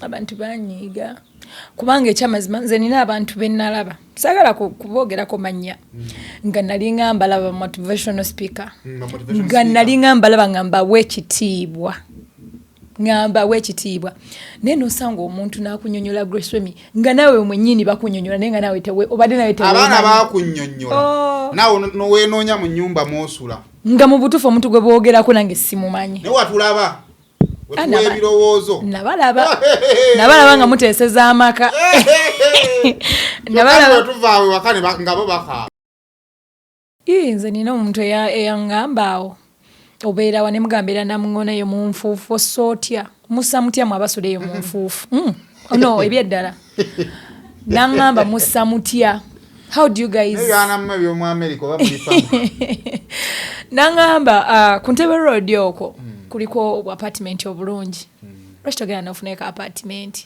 Abantu banyiiga kubanga ekyamazima nze nina abantu benalaba, saagala kuboogerako mannya, nga nalinga mbalaba motivational speaker, Motivational nga speaker. Nalinga mbalaba nga mbawa ekitiibwa, nga mbawa ekitiibwa, naye nosanga omuntu n'akunyonyola Grace Remy, nga naawe mwennyini bakunyonyola, naye nga naawe obadde nawe Abaana teweemanyi. Bakunnyonnyola. Oh. Naawe noweenoonya mu nnyumba mwosula. Nga mu butuufu omuntu gwe boogerako nange simumanyi. Naye watulaba Ah, wetuwa ebirowoozo. Nabalaba nga muteeseza amaka. Nabalaba. Tuvaawe waka nga bo bakaaba. Ii, nze nina omuntu eyaŋŋamba awo obeera wa, ne mugamba era namuŋŋona eyo mu nfuufu, ossa otya, mussa mutya mu abasula eyo mu nfuufu? No, ebyeddala naŋŋamba, mussa mutya, how do you guys Naye byanammwe ebyomu America oba mulifamu? Naŋŋamba ku Ntebe Road okwo kuliko obw apartment obulungi, lwaki togenda nofuneko apartment?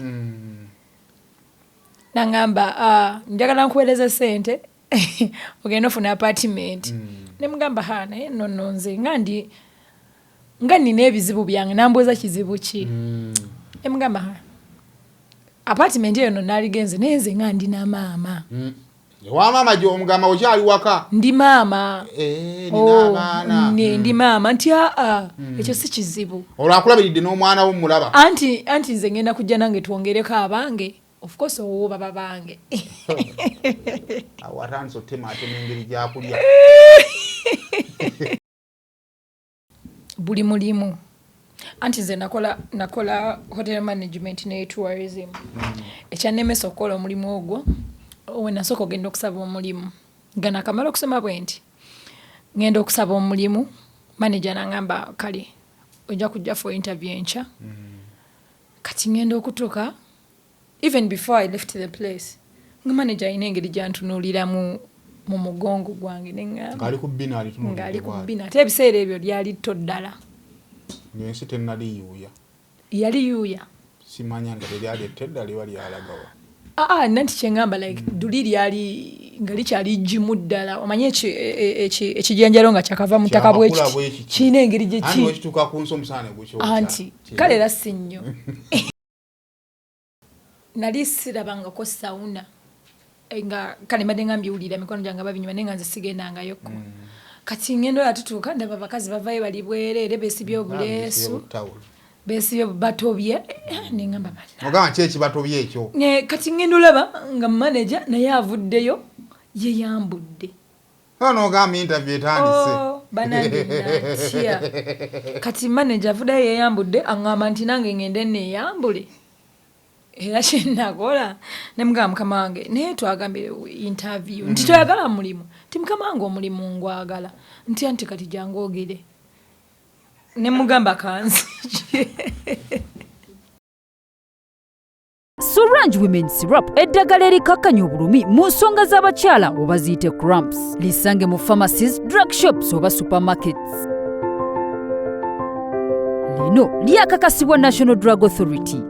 Naŋŋamba, njagala nkuweereza sente ogenda ofuna apartment. Ne mugamba, ha, naye nno nno nze nga ndi nga nina ebizibu byange. Nambuuza, kizibu ki? Ne mugamba, ha, apartment eyo no naaligenze, naye nze nga ndi na maama. Ewa maama gyomugamba okyali waka. Ndi maama. Eh, nina Oh, abaana. Ndi maama nti aa, ekyo si kizibu. Olwo akulabiridde n'omwana wo mulaba. Anti nze ngenda kujja nange twongereko abange, of course owo baba bange. Awo atandise otemaatema engeri gyakulya. Buli mulimu, anti nze nakola hotel management ne tourism. Ekyannemesa okukola omulimu ogwo, we nasooka ogenda okusaba omulimu nga nakamala okusoma bwe nti ngenda okusaba omulimu, manager nangamba, kale ojja kujja for interview enkya. Kati ngenda okutuuka, even before I left the place, nga manager alina engeri gyantunuuliramu mu mugongo gwange, neŋŋamba Ng'ali ku bbina alitunuulidde. Ng'ali ku Bw'ati. bbina, ate ebiseera ebyo lyali tto ddala. Ng'ensi tennaliyuuya. Yali yuuya. Simanya nga teryali ettedda liba lyalagawa. Aa, nanti kyeŋŋamba, like duli lyali nga likyali ggimu ddala, omanye ekijanjalo nga kyakava mu ttaka Kyakakula bwekiti, bwe kiti. kirina engeri gye Anti ki wekituuka ku nsi omusana ne gukyokya. Anti kale era si nnyo nali sirabangako sauna. Nga kale mbadde nga mbiwulira mikono gyange babinyuma, naye nga nze sigendangayokko. Kati ngenda ola tutuuka, ndaba abakazi bavayo bali bwereere, beesibye obuleesu, Obutawulo. Beesibye batobye. Eh, neŋŋamba banna Ogamba ki ekibatobye ekyo? Kati ngenda olaba nga manager naye avuddeyo yeyambudde. Nogamba interview etandise. Oh, banange natya. Kati manager avuddeyo yeyambudde, aŋŋamba nti nange ngende neeyambule. Era kyenakola, nemugamba, mukama wange, naye twagambye interview nti toyagala mulimu? Nti mukama wange, omulimu ngwagala. Nti anti kati jangu ogire. Nemugamba kanzije. Sorange Women Syrup, eddagala erikakkanya obulumi mu nsonga z'abakyala oba ziyite cramps, lisange mu pharmacies, drug shops oba supermarkets. Lino lyakakasibwa National Drug Authority.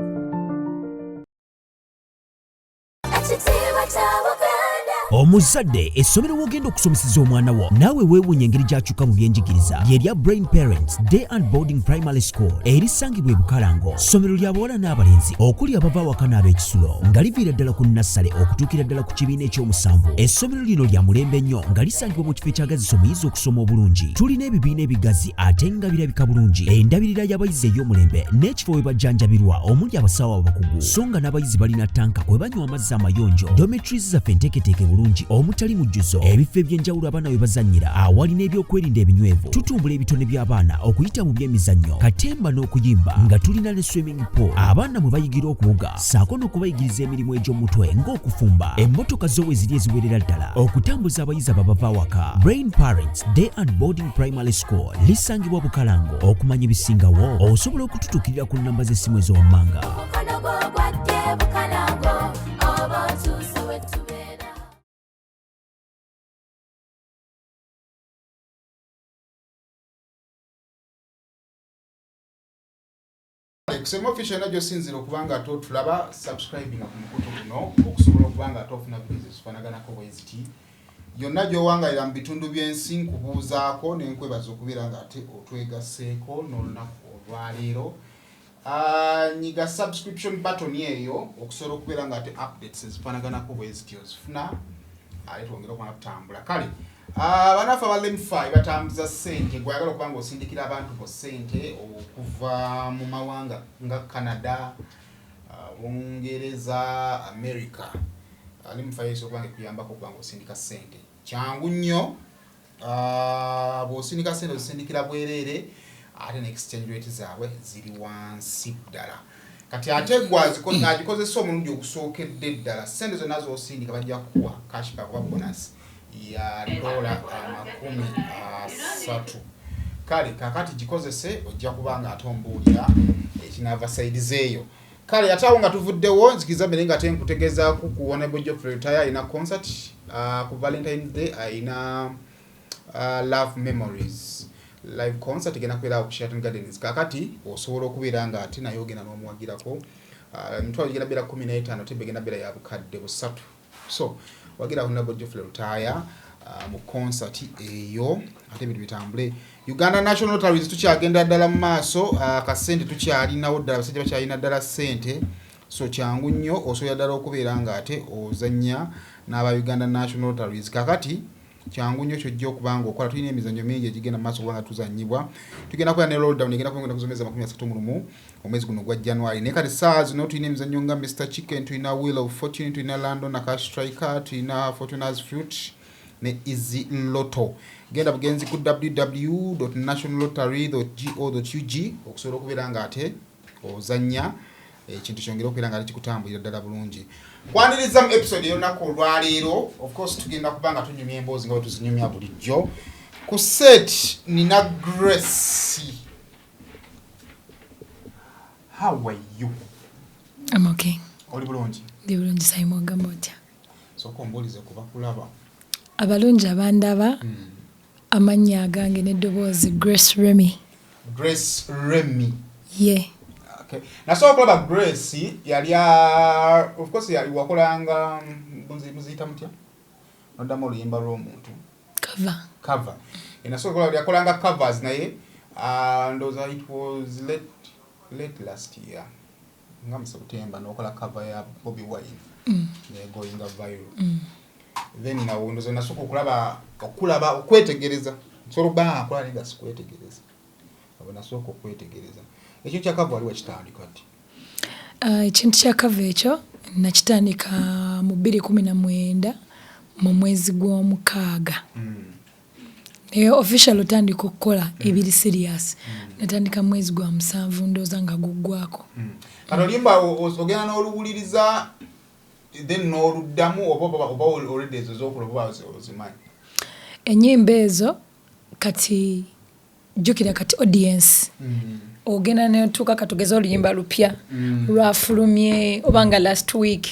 Ekitiibwa kya Buganda. Omuzadde, essomero w'ogenda okusomeseza omwana wo naawe weewuunya engeri gy'akyuka mu byenjigiriza lyerya Brain Parents Day and Boarding Primary School erisangibwa e Bukalango. Ssomero lya bawala n'abalenzi, okuli abava awaka n'ab'ekisulo, nga liviira ddala ku nassale okutuukira ddala ku kibiina ekyomusanvu. Essomero lino lya mulembe nnyo, nga lisangibwa mu kifo ekyagazisa omuyizi okusoma obulungi. Tulina ebibiina ebigazi ate nga birabika bulungi, endabirira y'abayizi ey'omulembe, n'ekifo we bajjanjabirwa omuli abasawo abakugu, so nga n'abayizi balina tanka kwe banywa amazzi amayonjo. Dormitories zaffe enteeketeeke bulungi omutali mujjuzo, ebifo eby'enjawulo abaana we bazannyira, awali n'ebyokwerinda ebinywevu. Tutumbula ebitone by'abaana okuyita mu by'emizannyo, katemba n'okuyimba, nga tulina ne swimming pool abaana mwe bayigira okuwuga, ssaako n'okubayigiriza emirimu egy'omutwe ng'okufumba. Emmotoka zo we ziri eziwerera ddala okutambuza abayizi ababava awaka. Brain Parents Day and Boarding Primary School lisangibwa Bukalango. Okumanya ebisingawo osobola okututuukirira ku nnamba z'essimu ezowammanga. Omukono gwo gwadde Bukalango, oba otuuse we tubeera. Kusema official ena gyosinzira okuba nga ate otulaba, subscribinga ku mukutu guno okusobola okuba nga ate ofuna videos ezifaanaganako bwe ziti yonna gy'owangalira mu bitundu by'ensi. Nkubuuzaako ne nkwebaza okubeera nga ate otwegasseeko n'olunaku olwaleero. Nyiga subscription button eyo okusobola okubeera nga ate updates ezifaanaganako bwe zityo ozifuna, ate twongere okubanga tutambula. Kale banaffe aba Lemfi batambuza ssente. Gwayagala okuba nga osindikira abantu bo ssente okuva mu mawanga nga Canada, Bungereza, America, Lemfi esobola okuba nga ekuyambako okuba nga osindika ssente. Kyangu nnyo. Bw'osindika ssente ozisindikira bwereere, ate ne exchange rate zaabwe ziri wansi ddala. Kati ate gwe agikozesa omulundi ogusookedde ddala, ssente zonna z'osindika bajja kukuwa cashback oba bonus ya $30. Kale kakati gikozese, ojja kuba nga ate ombuulira ekinaava side zeeyo. Kale ate awo nga tuvuddewo, nzikiriza mbere nga ate nkutegeezaako ku Honorable Geoffrey Lutaaya. Alina concert ku Valentines Day, alina Love Memories live concert, egenda kubeera ku Sheraton Gardens. Kakati osobola okubeera nga ate naye ogenda n'omuwagirako. Emitwalo gigenda beera 15, tebe egenda beera ya 3,000. So wagira Honorable Geoffrey Lutaaya mu concert eyo, ate ebintu bitambule. Uganda National Lotteries, tukyagenda ddala mu maaso. Kasente tukyalinawo ddala, abasajja bakyalina ddala ssente. So kyangu nnyo, osobola ddala okubeera nga ate ozannya n'aba Uganda National Lotteries. Kakati kyangu nnyo, kyojja okuba nga okola, tulina emizannyo mingi egigenda mu maaso okuba nga tuzannyibwa. Tugenda kubeera ne rolldown, egenda kuba ennaku z'omwezi 31 omwezi guno ogwa January. Naye kati saawa zino tulina emizannyo nga Mr Chicken, tulina Wheel of Fortune, tulina London na Cash Striker, tulina Fortunas Fruit ne Easy Lotto. Genda bugenzi ku www nationallottery go ug okusobola okubeera nga ate ozannya, ekintu kyongere okubeera nga ate kikutambulira ddala bulungi. Kwaniriza mu episode ey'olunaku olwaleero. Of course tugenda kuba nga tunyumya emboozi nga bwe tuzinyumya bulijjo. Ku set nina Grace. How are you? I'm okay. Oli bulungi? Ndi bulungi, Simon. Ogamba otya? Sooka ombuulize kuba kulaba. Abalungi abandaba, amannya agange n'eddoboozi Grace Remy. Grace Remy. Ye. Okay. Nasooka okulaba Grace yali of course yali wakolanga muziyita mutya, noddamu oluyimba lw'omuntu? Cover. Cover. Nasooka okulaba yakolanga covers, naye ndowooza it was late last year nga mu September, n'okola cover ya Bobi Wine negoyinga viral. Then nawo ndowooza nasooka okulaba okwetegereza, nsobola okuba nga nkola naye nga sikwetegereza. Abo nasooka okwetegereza ekyo kya cover wali wakitandika ddi? Ekintu kya cover ekyo nakitandika mu 2019 mu mwezi gw'omukaaga, naye official otandika okukola ebiri serious natandika mu mwezi gwa musanvu, ndowooza nga guggwako. Kati oluyimba ogenda n'oluwuliriza then n'oluddamu, oba already ezo zokola oba ozimanyi? Ennyimba ezo kati jjukira kati audience ogenda netuuka, katugeze oluyimba lupya lwafulumye oba nga last week,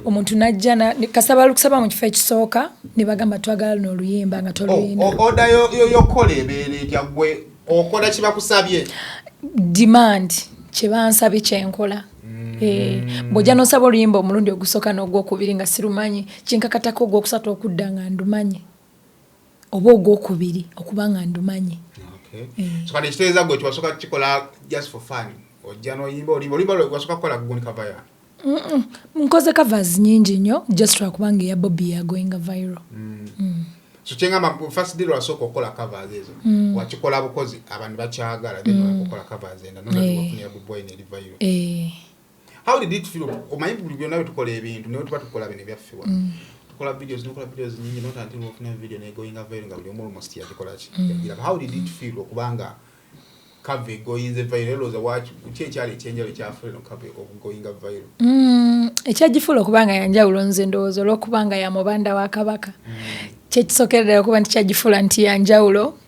omuntu najja kasaba lukusaba mu kifo ekisooka ne bagamba twagala luno oluyimba nga toluyina. Order yokola ebeera etya? Gwe okola kibakusabye? Demand, kyebansabye kyenkola. Bw'ojja n'osaba oluyimba omulundi ogusooka n'ogwokubiri nga sirumanyi, kinkakatako ogwokusatu okudda nga ndumanyi, oba ogwokubiri okuba nga ndumanyi. So kati ekitegeeza gwe kiwasooka kikola just for fun, ojja n'oyimba oluyimba lwe wasooka kukola gundi cover ya? Nkoze covers nyingi nnyo, just lwakubanga eya Bobi yagoinga viral. So kyengamba, first deal wasooka okukola covers ezo, wakikola bukozi abantu bakyagala, then okukola covers enda nonwafunira Bobi Wine eri viral. How did it feel? Omanyi buli byonna bye tukola ebintu, naye tuba tukola bino ebyaffe wano, tukola videos, nokola videos nyingi, not until ofuna video negoyinga viral nga buli omu almost yagikola ki, yagiraba. How did it feel okubanga cover egoyinze viral? Olowooza waki ki ekyali ekyenjawulo ekyafuula eno cover okugoyinga viral? Ekyagifuula okuba nga yanjawulo, nze ndowooza olw'okuba nga ya mubanda wa Kabaka, kyekisookera ddala okuba nti kyagifuula nti yanjawulo.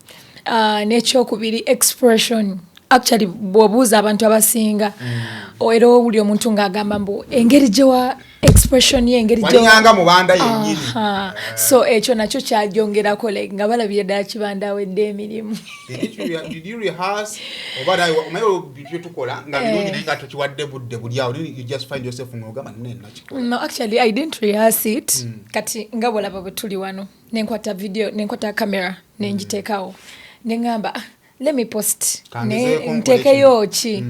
N'ekyokubiri, expression. Actually bw'obuuza abantu abasinga, era buli omuntu ng'agamba mbu engeri gyewa expression ye, engeri walinganga mubanda yennyini. Aha. So ekyo nakyo kyagyongerako, like nga balabira ddala kibanda awedde emirimu. Did you rehearse, oba nawe omanyi bye tukola nga birungi naye nga tokiwadde budde buli awo, you just find yourself ng'ogamba nne nakikola? No, actually I didn't rehearse it. Kati nga bwolaba bwe tuli wano, nenkwata video, nenkwata camera, nengiteekawo, neŋŋamba, "Ah, Let me post. Kangezeeko Ne nkole ntekeyo kino. ki.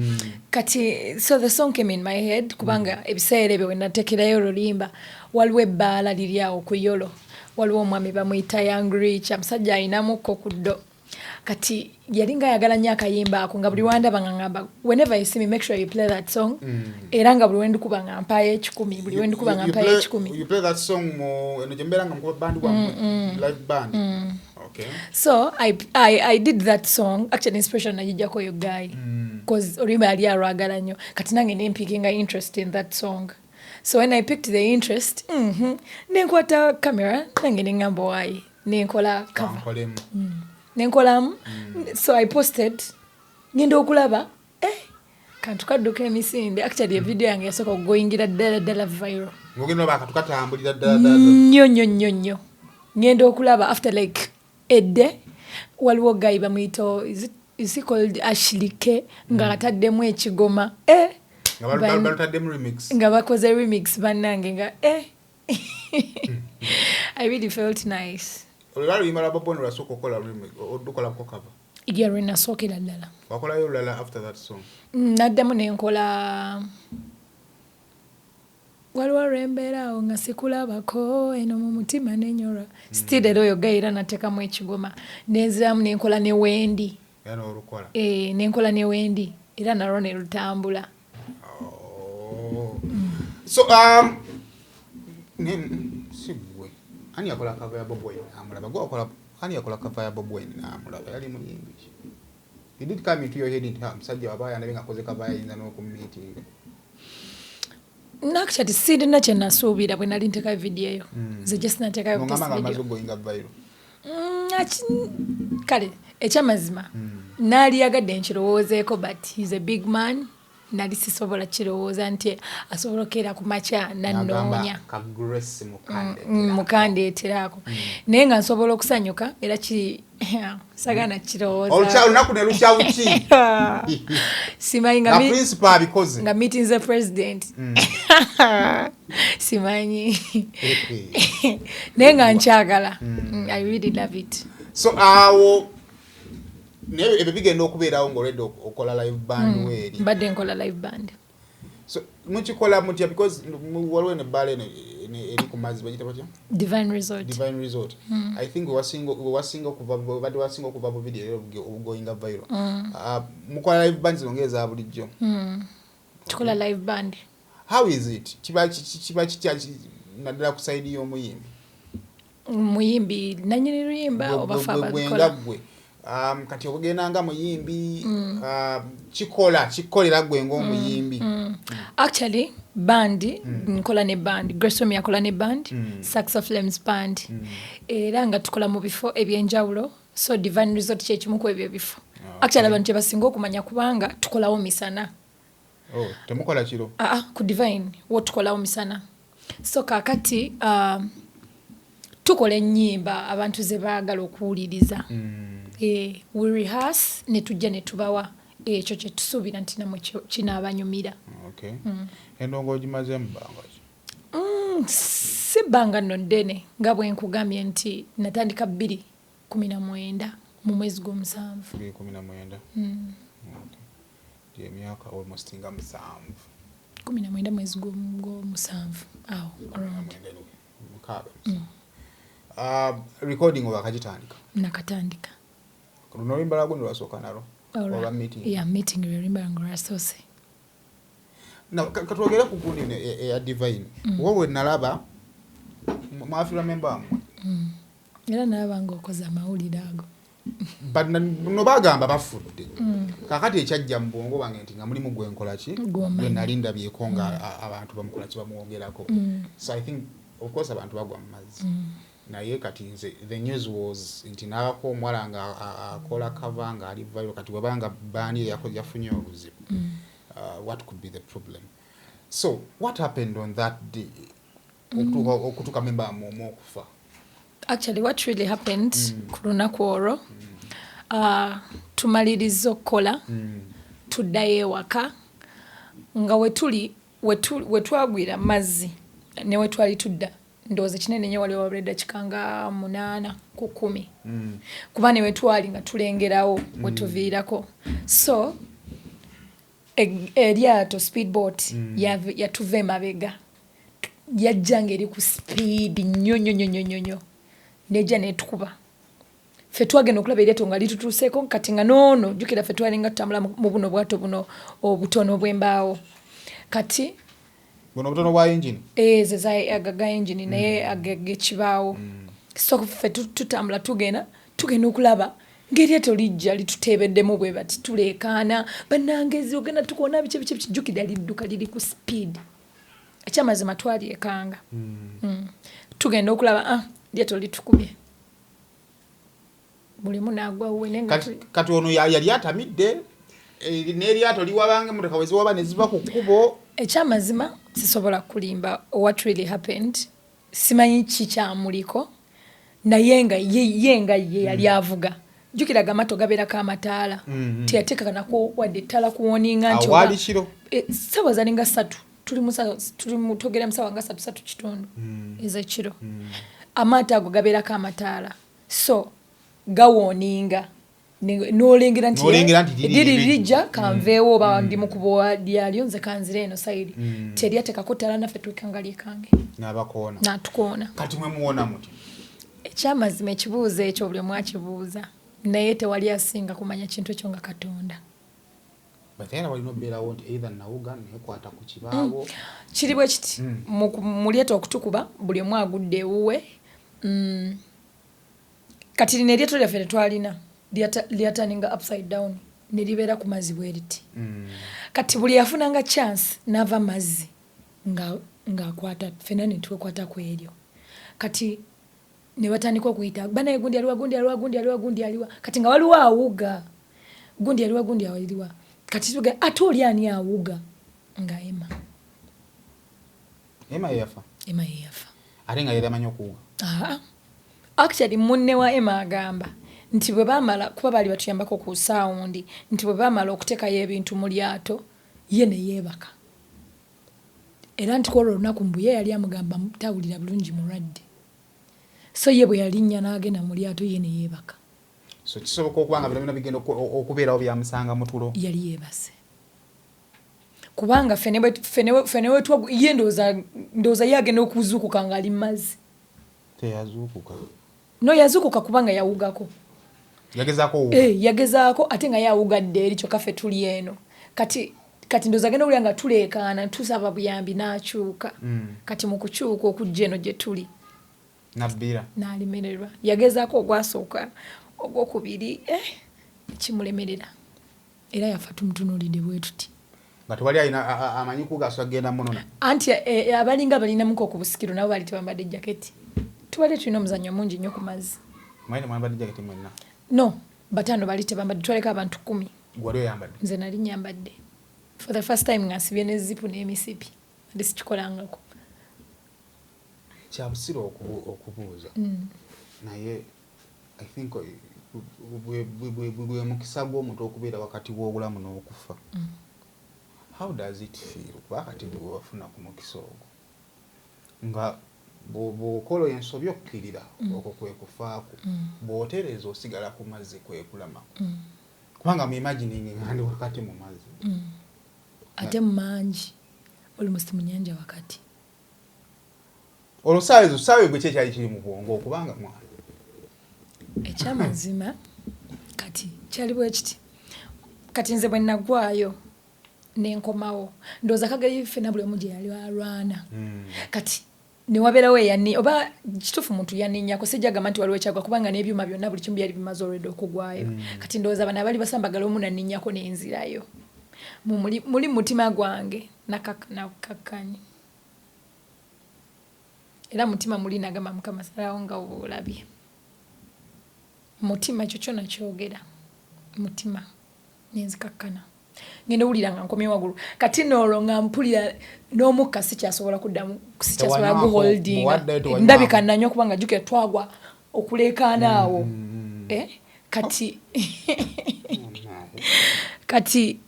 Kati so the song came in my head kubanga ebiseera ebyo we nateekerayo oluyimba, waliwo ebbaala liri awo ku Yolo, waliwo omwami bamuyita Young Rich, omusajja ayinamukko ku ddo. Kati yali nga ayagala nnyo akayimba ako, nga buli wandaba nga ngamba, "Whenever you see me, make sure you play that song." Era nga buli wendikuba nga mpayo 100, buli wendikuba nga mpayo 100. You play that song mu eno gye mbeera nga mukuba band wammwe, live band. Okay. So I did that song. Actually, inspiration nagijjako oyo guy, because oluyimba yali alwagala nnyo. Kati nange nempikinga interest in that song. So when I picked the interest, nenkwata camera nange neŋŋamba waayi, nenkola cover. Kankolemu. Nenkolamu. So I posted, ngenda okulaba, kantu kadduka emisinde. Actually, evideo yange yasooka okugoyingira ddala ddala viral. Ng'ogenda oba akatu katambulira ddala ddala. Nnyo nnyo nnyo nnyo. Ngenda okulaba, after like a day, waliwo guy bamuyita, is he called Ashley K, nga ataddemu ekigoma, Nga balutaddemu remix. Nga bakoze remix, bannange, nga I really felt nice. Olwo lwali luyimba lwa Bobi Wine lwasooka okukola remix, olukolako cover? Ye lwe nasookera ddala. Wakolayo olulala after that song? Naddamu nenkola, waliwo olwembeera awo nga sikulabako eno mu mutima nenyolwa. Still era oyo guy era nateekamu ekigoma, nenziramu nenkola ne Wendi. Era n'olukola? E, nenkola ne Wendi, era nalwo ne lutambula. Oh. So si gwe, ani yakola cover ya Bobi Wine namulaba? Gwe wakola, ani yakola cover ya Bobi Wine namulaba? Yali muyimbi ki? Did it come into your head nti, "Ha, musajja waba yandabe nga akoze cover, yayinza n'okumiitinga"? Nakati sirina kye nasuubira bwe nali nteekayo vidiyo eyo. Nze just nateekayo Ngamba nga video. amaze ogoyinga viral. Kale ekyamazima naaliyagadde nkirowoozeeko, but he's a big man. Nali sisobola kirowooza nti asobola okukeera ku makya nanoonya. Ka Grace Mukande. Mukandeeteraako, naye nga nsobola okusanyuka era ki sagana kirowooza. Olunaku ne lukya buki. Simanyi nga nga principal abikoze. Nga meeting the president, simanyi, naye nga nkyagala. I really love it. So awo naye ebyo bigenda okubeerawo ng'olwedde okola live band weeri? Mbadde nkola live band. So mukikola mutya? Because waliwo eno ebbaala eno eri ku mazzi, bagiyita batya? Divine Resort. Divine Resort. I think wewasinga okuva, webadde wasinga okuva mu video era obugoyinga viral. Ah, mukola live band zino ng'eza bulijjo? Tukola live band. How is it? Kiba kitya naddala ku side y'omuyimbi? Muyimbi nanyini luyimba oba fe Gwe nga ababikola? ggwe. Kati obugenda nga muyimbi, kikola kikolera ggwe ng'omuyimbi. Actually, band nkola ne band, Grace Romy akola ne band, Saxo Flames Band, era nga tukola mu bifo ebyenjawulo. So Divine Resort kyekimu ku ebyo ebifo. Actually, abantu kyebasinga okumanya, kubanga tukolawo misana. Oh, temukola kiro? Aa, ku Divine wo tukolawo misana. So kakati tukola ennyimba abantu ze baagala okuwuliriza. We rehearse ne tujja ne tubawa ekyo kye tusuubira nti namwe kinaabanyumira. Okay. Endongo ogimazeemu bbanga ki? Si bbanga nno ddene, nga bwe nkugambye nti natandika 2019 mu mwezi gw'omusanvu. 2019. Okay. Gyemyaka almost nga 7. 19 mwezi gw'omusanvu awo around. Mwenda anyway, 6, 7. Recording wakagitandika? Nakatandika. Luno oluyimba lwa gundi lwasooka nalwo olwa Meeting? Yeah, Meeting lwe luyimba lwange lwasoose. Katwogere ku gundi eno eya Divine. Wo bwe nalaba mwafiirwa memba wammwe. Era nalaba ng'okoze amawulire ago. But no bagamba bafudde. Kakati ekyajja mu bwongo bwange nti nga mulimu gwe nkola ki, Gw'omanyi. gwe nali ndabyeko nga abantu bamukola ki, bamwogerako. So I think of course abantu bagwa mu mazzi, naye kati nze the news was nti nabako omuwala nga akola cover nga ali viral. Kati wabanga band yafunye obuzibu, what could be the problem? So what happened on that day okutuuka memba wammwe okufa? Actually, what really happened ku lunaku olwo, tumaliriza okukola, tuddayo ewaka, nga wetuli wetwagwira mazzi ne wetwali tudda Ndowooza kinene nnyo waliwo wabula eddakiika nga 8 ku 10, kuba ne wetwali nga tulengerawo wetuviirako. So eryato, speedboat, yatuva emabega, yajja nga eri ku speed nnyo nnyo nnyo nnyo nnyo nnyo, nejja netukuba. Ffe twagenda okulaba eryato nga litutuuseeko. Kati nga noono jjukira ffe twalinga tutambula mu buno bwato buno obutono bw'embaawo. Kati Buno obutono bwa engine? Ezo aga engine, naye ag'ekibaawo. So ffe tutambula tugenda, tugenda okulaba ng'eryato lijja lituteebeddemu bwe bati. Tuleekaana, "Bannangezi, ogenda tukoona!" Biki biki biki. Jjukira lidduka, liri ku speed. Ekyamazima twalyekanga. Tugenda okulaba, ah, lyato litukubye, bulimu n'agwa wuwe, naye nga Kati ono yali atamidde, n'eryato liwabanga emotoka bwe ziwaba ne ziva ku kkubo. Ekyamazima sisobola kulimba what really happened. Simanyi kikyamuliko, naye nga ye nga ye yali avuga. Jjukiraga amaato gabeerako amataala, teyateekaka nako wadde ettala kuwoninga nti Awo waali kiro? Ssaawa zalinga 3, tuli twogera mu ssaawa nga 3, 3:15 ez'ekiro. Amaato ago gabeerako amataala, so gawoninga n'olengera nti N'olengera nti liri liri libi. Lijja kanveewo, oba ndi mu kubo lyalyo, nze kanzire eno side. Teryateekako ttaala, naffe twekanga lyekange. N'abakoona. N'atukoona. Kati mwe muwona muti? Ekyamazima ekibuuzo ekyo buli omu akibuuza, naye tewali asinga kumanya kintu ekyo nga Katonda. But era walina obeerawo nti either nawuga nekwata ku kibaawo. Kiri bwe kiti. Mu lyato okutukuba, buli omu agudde ewuwe. Kati lino eryato lyaffe tetwalina, lyataninga upside down ne libeera ku mazzi bwe riti. Kati buli yafunanga chance n'ava mazzi nga ng'akwata, ffenna ne twekwata ku eryo. Kati ne batandika okuyita, "Banaye, gundi aliwa? Gundi aliwa? Gundi aliwa? Gundi aliwa?" Kati nga waliwo awuga, "Gundi aliwa? Gundi aliwa?" Kati tuga, ate oli ani awuga? Nga Emma. Emma yeyafa? Emma yeyafa. Ate nga yali amanyi okuwuga? Aa, actually munne wa Emma agamba nti bwe baamala, kuba baali batuyambako ku sound, nti bwe baamala okuteekayo ebintu mu lyato, ye ne yeebaka, era nti kwolwo olunaku mbu ye yali amugamba tawulira bulungi, mulwadde. So ye bwe yalinnya n'agenda mu lyato, ye ne yeebaka. So kisoboka okuba nga bino bigenda okubeerawo byamusanga mu tulo? Yali yeebase, kubanga ffene wetwa ye ndowooza ye agenda okuzuukuka ng'ali mu mazzi. Teyazuukuka? No, yazuukuka kubanga yawugako. Yagezaako owuga? Eh, yagezaako, ate nga yawugadde eri, kyokka ffe tuli eno. Kati ndowooza agenda owulira nga tuleekaana, tusaba buyambi, n'akyuka. Kati mu kukyuka okujja eno gye tuli, Nabbira. N'alemererwa. Yagezaako ogwasooka, ogwokubiri, kimulemerera, era yafa tumutunuulidde bwe tuti. Nga tewali alina amanyi kugaso agenda munona? Anti abalinga balinamuko ku busikiro nabo baali tebambadde jaketi. Tubadde tulina omuzannyo mungi nnyo ku mazzi. Mwali temwambadde jaketi mwenna? No, bataano baali tebambadde, twaleka abantu 10. Gwali oyambadde? Nze nali nyambadde for the first time, nga nsibye ne zipu n'emisipi, ate sikikolangako. Kyabusiru okubuuza, naye I think bwe mukisa gw'omuntu okubeera wakati w'obulamu n'okufa. How does it feel? Kuba kati bwe wafuna ku mukisa ogwo, nga bw'okola ensobi okkirira, okwo kwe kufaako, bw'otereeza osigala ku mazzi, kwe kulamako. Kubanga mu imagining nga ndi wakati mu mazzi. Ate mangi, almost mu nyanja wakati. Olwo saawa ezo, saawa gwe ki ekyali kiri mu bwongo okubanga mwana? Ekyamazima kati kyali bwe kiti. Kati nze bwe naggwayo nenkomawo, ndowooza kageri ffenna buli omu gye yali alwana. Kati newabeerawo eyani, oba kituufu muntu yaninnyako, sijja gamba nti waliwo ekyagwa, kubanga n'ebyuma byonna buli kimu byali bimaze olwedde okugwayo. Kati ndowooza bano abali basambagala, omu naninnyako nenzirayo. Muli mutima gwange nakakkanyi, era mutima muli nagamba, "Mukama, salawo nga bwolabye." Mutima ekyo kyona kyogera mutima, nenzikakkana, ngenda owulira nga nkomye waggulu. Kati noolwo nga mpulira n'omukka sikyasobola kuddamu, sikyasobola Tewanywako, guholdinga. bw'owaddayo tewanywako. Ndabika nanywa, kubanga jjukira twagwa okuleekaana awo. Kati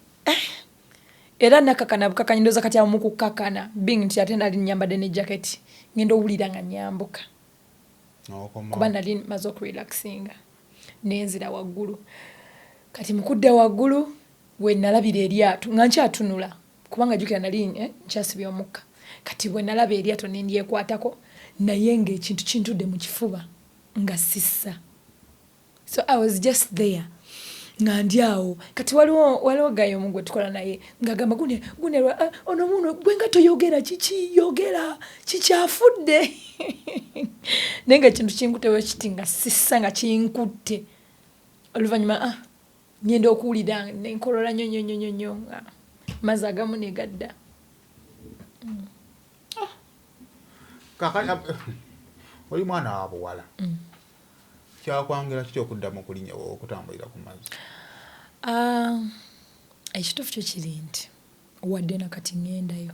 Era nakakana bukakanyi, ndowooza kati awo mukukakana being nti ate nali nyambadde ne jaketi, ngenda owulira nga nyambuka. N'okomawo. Kuba nali maze okurelaxinga, nenzira waggulu. Kati mukudda waggulu we nalabira eryato nga nkyatunula, kubanga jjukira nali nkyasibye omukka. Kati bwe nalaba eryato nendyekwatako, naye ng'ekintu kintudde mu kifuba nga sissa. So I was just there nga ndi awo. Kati waliwo guy omu gwe tukola naye ng'agamba, "Gune gune ono muno gwe nga toyogera, kiki? Yogera, kikyafudde?" Naye nga ekintu kinkutewo kiti nga sissa, nga kinkutte. Oluvannyuma ngenda okuwulira nenkolola nnyo nnyo nnyo nnyo nnyo, nga mazzi agamu ne gadda. Kakati oli mwana wa buwala, kyakwangira kitya okuddamu okulinnya okutambulira ku mazzi? Ah, ekituufu kyo kiri nti wadde nakati ŋŋendayo,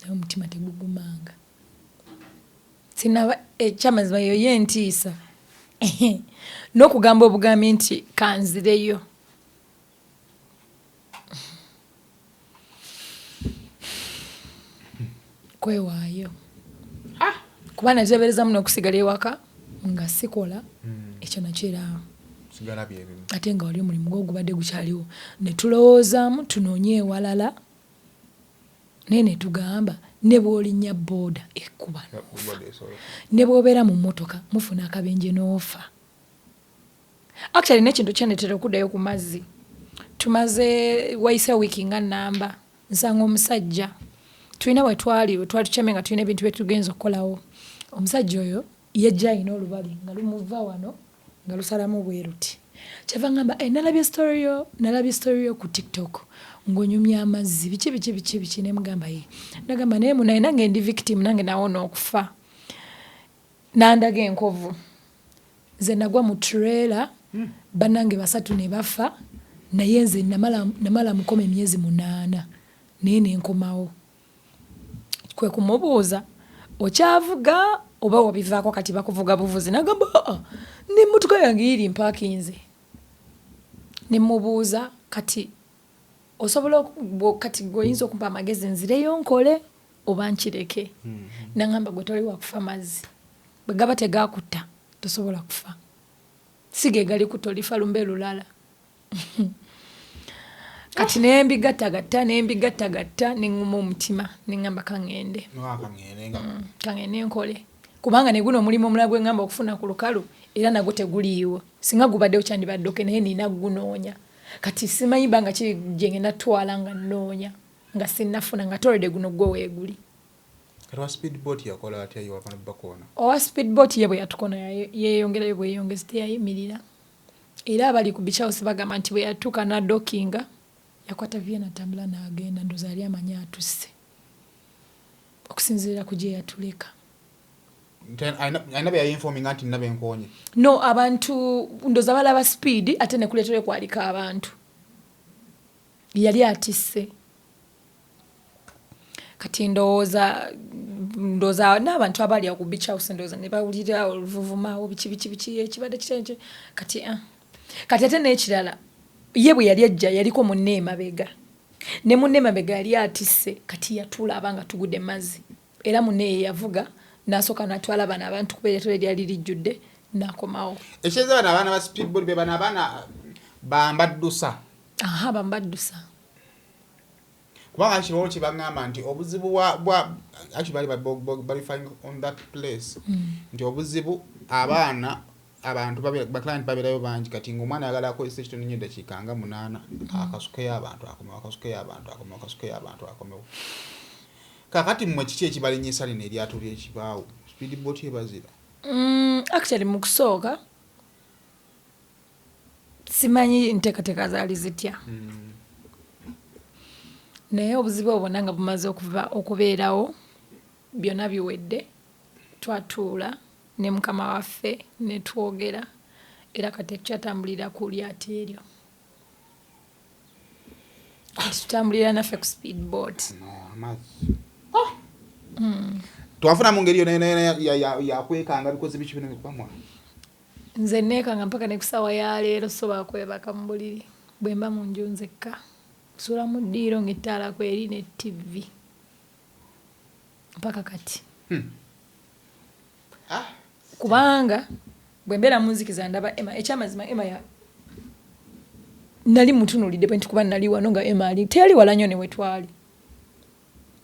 naye omutima tegugumanga. Sinaba ekyamazima eyo ye ntiisa n'okugamba obugambi nti kanzireyo. Kwewaayo, kuba nateeberezamu n'okusigala ewaka nga sikola, ekyo nakyo era Sigala byebimu. Ate nga wali omulimu gwo gubadde gukyaliwo, ne tulowoozaamu tunoonye ewalala, naye ne tugamba ne bw'olinnya booda ekkuba n'ofa, ne bw'obeera mu mmotoka mufuna akabenje n'ofa. Actually, n'ekintu kyandeetera okuddayo ku mazzi, tumaze wayise wiiki nga nnamba, nsanga omusajja tulina we twali tukyamye nga tulina ebintu bye tugenza okukolawo. Omusajja oyo yajja alina olubali nga lumuva wano nga lusalamu bwe luti. Kyava ngamba, "Nalabye story yo, nalabye story yo ku TikTok ng'onyumya amazzi, biki biki biki biki." Ne mugamba ye, nagamba, "Naye munaye nange ndi victim, nange nawona okufa." Nandaga enkovu. Nze nagwa mu trailer, bannange basatu ne bafa, naye nze namala mukoma emyezi 8, naye nenkomawo. Kwe kumubuuza, "Okyavuga oba wabivaako kati bakuvuga buvuzi?" Nagamba, "Aa, nemmotoka yange yiri mpakinze." Nemubuuza, "Kati osobola kati gwe oyinza okumpa amagezi nzireyo nkole oba nkireke?" Nagamba, "Gwe toli wakufa mazzi, bwe gaba tegakutta tosobola kufa, si ge gali kutta, olifa lumbe lulala." Kati nembigattagatta, nembigattagatta, neŋŋuma omutima, neŋŋamba kaŋŋende. Nakaŋŋende nga Kaŋŋende nkole, kubanga ne guno omulimu omulala gwe ŋŋamba okufuna ku lukalu era nagwo teguliiwo. Singa gubaddewo kyandibadde okay, naye nina gunoonya. Kati simanyi bbanga ki gye ngenda twala nga nnoonya nga sinnafuna, nga tolede guno gwe weeguli. Kati wa speedboat yakola atya ye bakoona? Owa speedboat ye bwe yatukona yeeyongerayo bweyongezi, teyayimirira. Era abali ku beach house bagamba nti bwe yatuuka n'adockinga, yakwata vye natambula n'agenda. Ndowooza yali amanyi atusse okusinziira ku gye yatuleka. Nti alina bye yayinforminga nti nina benkoonye? No, abantu ndowooza balaba speed, ate ne kuleeterayo kwaliko abantu yali atisse. Kati ndowooza n'abantu abaali awo ku beach house, ndowooza ne bawulira oluvuvumaawo, biki biki biki, ekibadde kitya kati. Kati ate n'ekirala, ye bwe yali ajja yaliko munne emabega, ne munne emabega yali atisse. Kati yatuula nga tugudde mazzi, era munne ye yavuga n'asooka n'atwala bano abantu kuba eryato lyali lijjudde, n'akomawo. Ekitegeeza bano abaana ba speedboat be bano abaana bambaddusa? Aha, bambaddusa. Kubanga kirowoozo kye baŋŋamba nti obuzibu bwa actually bali bali finding on that place nti obuzibu abaana abantu baclient babeerayo bangi. Kati ngaomwana ayagala akozesa ekitono nnyo eddakiika nga 8, akasukeyo abantu akomewo, akasukeyo abantu akomewo, akasukeyo abantu akomewo. Kakati mmwe kiki ekibalinyisa lino eryato ly'ekibaawo, speedboat ebazira? Actually mu kusooka simanyi nteekateeka zaali zitya, naye obuzibu obwo bwonna nga bumaze okuva okubeerawo, byonna biwedde, twatuula ne mukama waffe ne twogera, era kati tukyatambulira ku lyato eryo. Kati tutambulira naffe ku speedboat. No, amazzi twafuna mu ngeri yonna yonna yakwekanga bikoze biki bino bikubamwa? Nze neekanga mpaka ne ku ssaawa ya leero sobola kwebaka mu buliri bwe mba mu nju nzekka. Nsula mu ddiiro ng'ettaala kweri ne ttivi mpaka kati. Kubanga bwe mbeera mu nzikiza ndaba Emma. Ekyamazima Emma ya nali mutunuulidde bwe nti kuba nali wano nga Emma ali teyali wala nnyo ne we twali,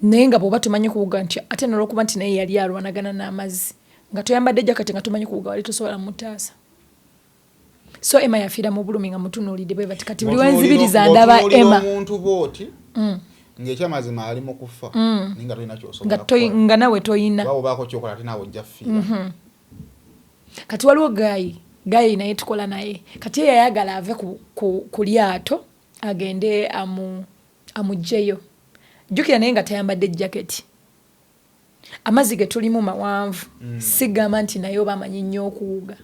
naye nga bw'oba tomanyi kuwuga nti ate n'olwokuba nti naye yali alwanagana n'amazzi nga toyambadde jaketi nga tomanyi kuwuga wali tosobola mutaasa. So Emma yafiira mu bulumi nga mutunuulidde bwe bati. Kati buli wenzibiriza ndaba Emma. Omuntu bw'oti ng'ekyamazima ali mu kufa, naye nga tolina kyosobola nga toyi- nga nawe toyina. Kuba obaako kyokola ate naawe ojja fiira. Kati waliwo guy naye tukola naye, kati ye yayagala ave ku lyato agende amuggyeyo. Jjukira naye nga tayambadde jaketi, amazzi ge tulimu mawanvu. Sigamba nti naye oba amanyi nnyo okuwuga,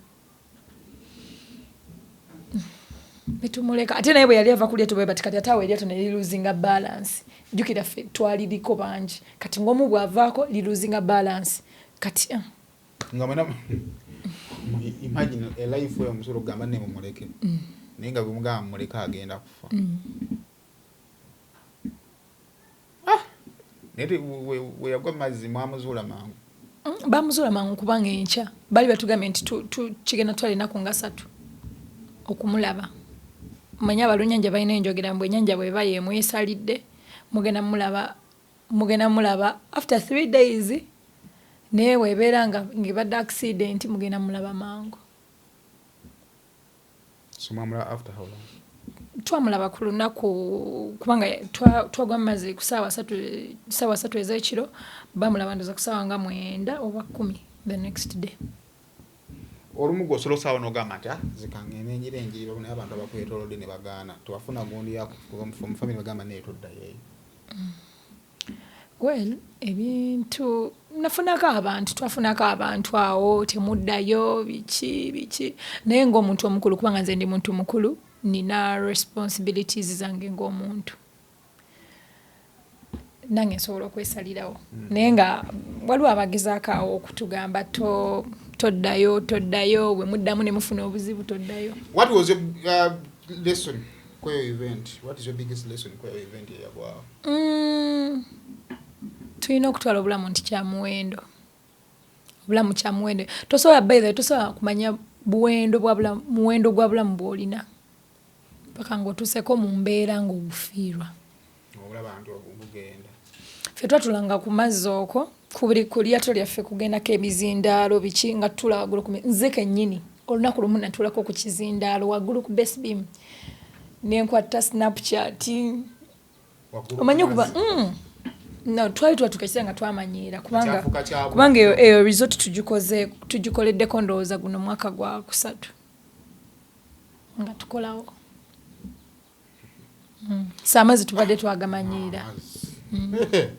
netumuleka. Ate naye bwe yali ava ku lyato bwe bati, kati ate awo eryato ne lilosinga balance. Jjukira ffe twaliriko bangi, kati ng'omu bw'avaako lilosinga balance kati Nga mwena imagine a life where omusobola okugamba ne mumuleke, naye nga bwemugamba mumuleke agenda kufa. Ah! Naye we yagwa mu mazzi mwamuzuula mangu? Bamuzuula mangu kubanga enkya bali batugambye nti kigenda twala ennaku nga 3 okumulaba. Mmanyi abalunnyanja balina enjogera mbu ennyanja bw'eba yemwesalidde mugenda mulaba after 3 days, naye bw'ebeera nga ng'ebadde accident mugenda mulaba mangu. So mwamulaba after how long? Twamulaba ku lunaku kubanga twagwa mu mazzi ku saawa 3 ez'ekiro, bamulaba ndoza ku saawa nga 9 oba 10 the next day. Olumu gwe osobola osaawa n'ogamba nti, "Ah, zikangende njira enjiri," naye abantu abakwetoolodde ne bagaana. Tewafuna gundi mu family bagamba naye toddayo eyo? Well, ebintu nafunako abantu, twafunako abantu awo, temuddayo, biki biki, naye ng'omuntu omukulu, kubanga nze ndi muntu mukulu, nina responsibilities zange ng'omuntu, nange nsobola okwesalirawo. Naye nga waliwo abagezaako awo okutugamba to toddayo, toddayo, bwe muddamu ne mufuna obuzibu, toddayo. What was your lesson kweyo event? What is your biggest lesson kweyo event eyagwawo? Tulina okutwala obulamu nti kyamuwendo. Obulamu kyamuwendo. Tosobola, by the way, tosobola kumanya buwendo bwa bulamu, muwendo gwa bulamu bw'olina paka ng'otuuseko mu mbeera ng'obufiirwa. Olaba nti bugenda. Ffe twatulanga ku mazzi okwo ku buli ku lyato lyaffe kugendako ebizindaalo biki nga tutula waggulu ku nze kennyini olunaku lumu natulako ku kizindaalo waggulu ku base beam nenkwata Snapchat. Waggulu omanyi ku okuba mazzi. No, twali twatuuka ekiseera nga twamanyiira kubanga Kyafuuka kya kubanga eyo resort tugikoleddeko ndowooza guno mwaka gwa kusatu nga tukolawo. So amazzi tubadde twagamanyiira. Amazzi.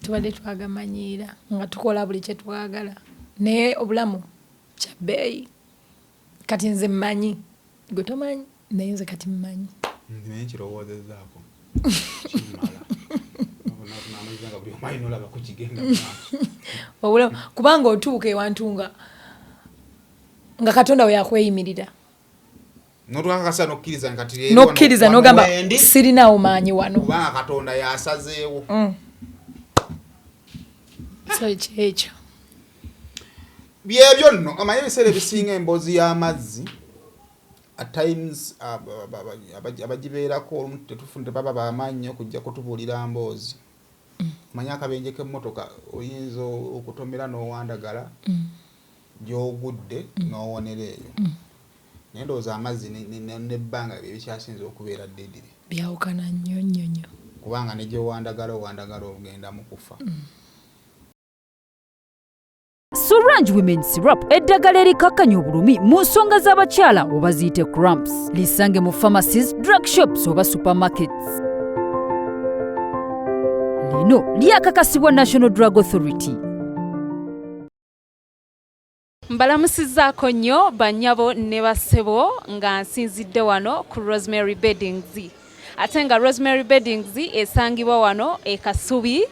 Tubadde twagamanyiira nga tukola buli kyetwagala, naye obulamu kyabbeeyi. Kati nze mmanyi, gwe tomanyi, naye nze kati mmanyi. Nze naye nkirowoozezaako kimmala amazzi nga buli omu alina olaba ku kigenda mu maaso. Obulamu, kubanga otuuka ewantu nga Katonda we yakweyimirira. Notwakakasa nokkiriza nkati leero Nokkiriza wano nogamba wendi, sirinaawo maanyi wano. Kubanga Katonda yasazeewo. So kyekyo. Byebyo nno. Omanyi ebiseera ebisinga emboozi y'amazzi at times abagibeerako olumu tetufuna, tebaba bamaanyi nnyo kujja kutubuulira mboozi. Omanyi akabenje k'emmotoka oyinza okutomera n'owandagala gy'ogudde n'owonera eyo, naye ndowooza amazzi n'ebbanga bye bikyasinza okubeera deadly. Byawukana nnyo nnyo nnyo. Kubanga ne gy'owandagala owandagala ogenda mu kufa. Sorange Women Syrup, eddagala erikakkanya obulumi mu nsonga z'abakyala oba ziyite cramps. Lisange mu pharmacies, drug shops oba supermarkets. Lino lyakakasibwa National Drug Authority. Mbalamusizzaako nnyo bannyabo ne bassebo nga nsinzidde wano ku Rosemary Beddings, ate nga Rosemary Beddings esangibwa wano e Kasubi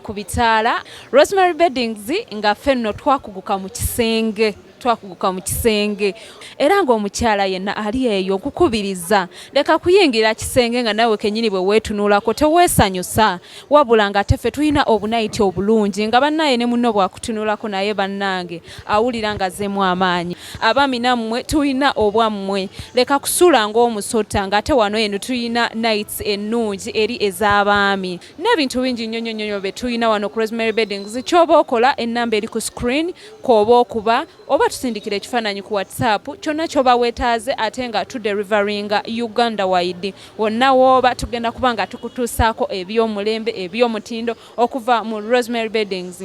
ku bitaala. Rosemary Beddings nga ffe nno twakuguka mu kisenge. Twakuguka mu kisenge era ng'omukyala yenna ali eyo nkukubiriza leka kuyingira kisenge nga nawe kenyini bwe weetunulako teweesanyusa, wabula nga ate ffe tulina obunayiti obulungi nga bannaye ne munno bwakutunulako naye bannange awulira nga azzeemu amaanyi. Abaami nammwe tulina obwammwe, leka kusula ng'omusota ng'ate wano eno tulina nights ennungi eri ez'abaami n'ebintu bingi nnyo nnyo nnyo bye tulina wano ku Rosemary Beddings. Ky'oba okola ennamba eri ku screen kw'oba okuba oba tusindikira ekifaananyi ku WhatsApp kyonna ky'oba weetaaze ate nga tuderivaringa Uganda wide wonna w'oba tugenda kuba nga tukutuusaako eby'omulembe eby'omutindo okuva mu Rosemary Beddings.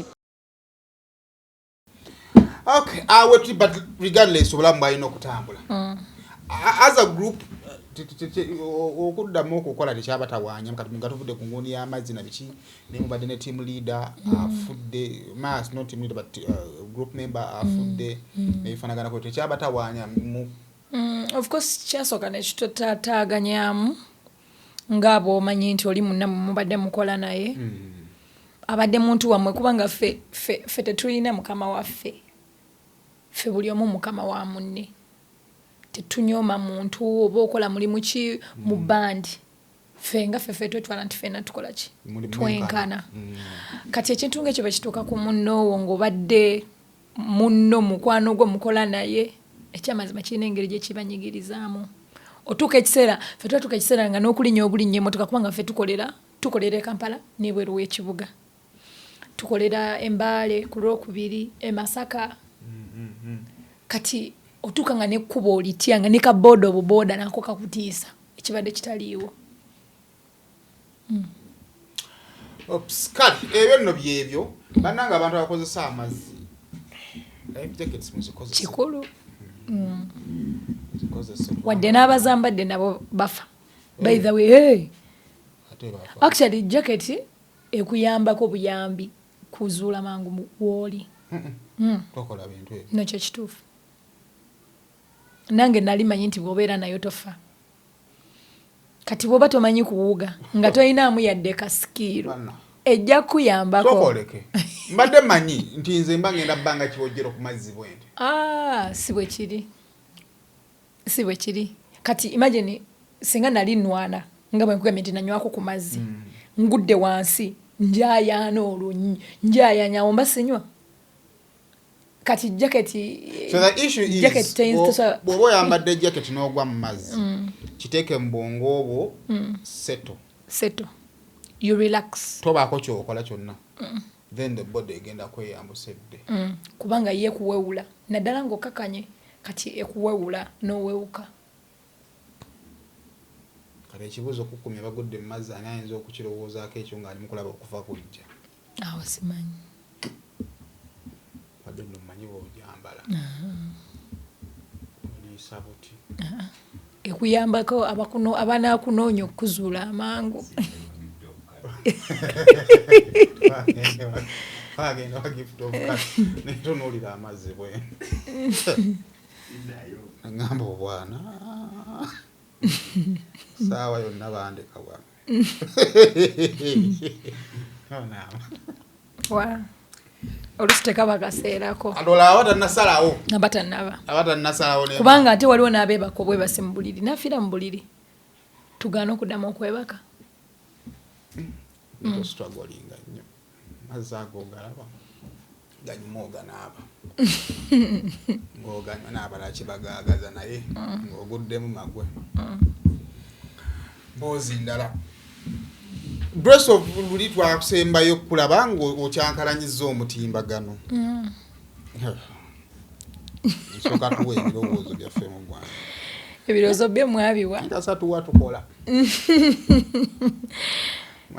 Okay, but regardless obulamu bwalina okutambula as a group okuddamu okukola tekyabatawaanya. Kati nga tuvudde ku ngundi y'amazzi na biki, naye mubadde ne team leader afudde, mas not team leader but group member afudde nebifaanaganako, tekyabatawaanya mu Of course kyasooka nekitutaataaganyaamu nga bw'omanyi nti oli munnammwe mubadde mukola naye abadde muntu wammwe, kubanga ffe tetulina mukama waffe, ffe buli omu mukama wa munne. Tetunyooma muntu oba okola mulimu ki mu bandi, ffe nga ffe twetwala nti ffenna tukola ki? Twenkana. Kati ekintu ngaekyo bwe kituuka ku munnoowo ng'obadde munno mukwano gwo mukola naye, ekyamazima kirina engeri gye kibanyigirizaamu. Otuuka ekiseera, ffe twatuuka ekiseera nga n'okulinnya obulinnya emmotoka, kubanga ffe tukolera e Kampala n'ebweru w'ekibuga, tukolera Embaale ku Lwokubiri, e Masaka. Kati otuuka nga nekkuba olitya, nga ne kabooda obubooda nako kakutiisa, ekibadde kitaliiwo. Oops, kale ebyo nno byebyo bannange. Abantu abakozesa amazzi, life jackets muzikozese. Kikulu. Muzikozese. Wadde n'abazambadde nabo bafa, by the way, hey. Ate bafa. Actually jacket ekuyambako buyambi kuzuula mangu wooli. Tokola bintu ebyo. No, kyo kituufu. Nange nali manyi nti bw'obeera nayo tofa. Kati bw'oba tomanyi kuwuga nga tolinaamu yadde kasikiiro, Banna. ejja kukuyambako. Tokoleke. Mbadde manyi nti nze mba ngenda bbanga kiwojjero ku mazzi bwente. Ah, si bwe kiri, si bwe kiri. Kati imagine singa nali nwana nga bwe nkugambye nti nanywako ku mazzi, ngudde wansi njayaana, olwo njayanya awo mba sinywa. Kati jaketi So the issue is jacket bw'oba oyambadde jacket n'ogwa mu mazzi, kiteeke mu bwongo obwo, settle. Settle, you relax. Tobaako kyokola kyonna, then the body egenda kweyambusa edde. Kubanga ye ekuwewula naddala ng'okakanye, kati ekuwewula n'owewuka. Kati ekibuuzo, kukumi abagudde mu mazzi, ani ayinza okukirowoozaako ekyo ng'ali mu kulaba okufa kujja? Awo simanyi. Wadde nno mmanyi bw'ogyambala oliisa buti. Ekuyambako abanaakunoonya okukuzuula amangu. Bagenda wa Gift of God, netunuulira amazzi bwe neŋŋamba obwana saawa yonna bandeka wano. Wa olusi tekaba kaseerako. Alola aba tannasalawo. Aba tannaba. Aba tannasalawo Kubanga ate waliwo n'abeebaka obwebase mu buliri, nafiira mu buliri, tugaana okuddamu okwebaka. Tostrugglinga nnyo, mazzi ago ogalaba ganyuma, oganaaba ng'oganywa n'abalala kibagaagaza, naye ng'oguddemu magwe. Mboozi ndala. Grace of luli twakusembayo okulaba ng'okyankalanyiza omutimbagano. Nsooka tuwa ebirowoozo byaffe mu ggwanga. Ebirowoozo byo mwabiwa. Ntasa tuwa tukola.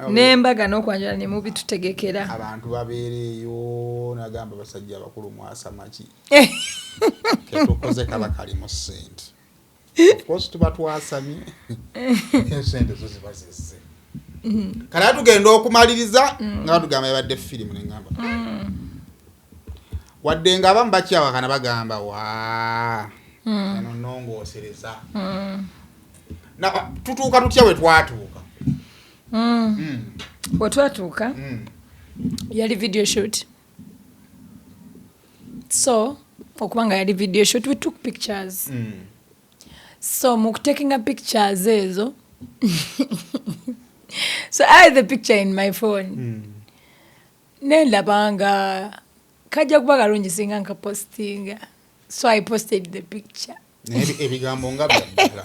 N'embaga n'okwanjula ne mubitutegekera. Abantu babeereeyo nagamba basajja abakulu mwasamaki ketukoze kaba kalimu ssente. Of course tuba twasamye, sente zo ziba zizze. Kale atugenda okumaliriza nga batugamba yabadde firimu, neŋamba wadde nga abamu bakyawakana bagamba wa eno nongoosereza. Tutuuka tutya we twatuuka? Bwe twatuuka, yali video shoot, so Okuba nga yali video shoot, we took pictures. So mu kutakinga pictures ezo, so I had the picture in my phone. Nendaba nga kajja kuba kalungi singa nkapostinga, so I posted the picture. Naye ebigambo nga byaddala,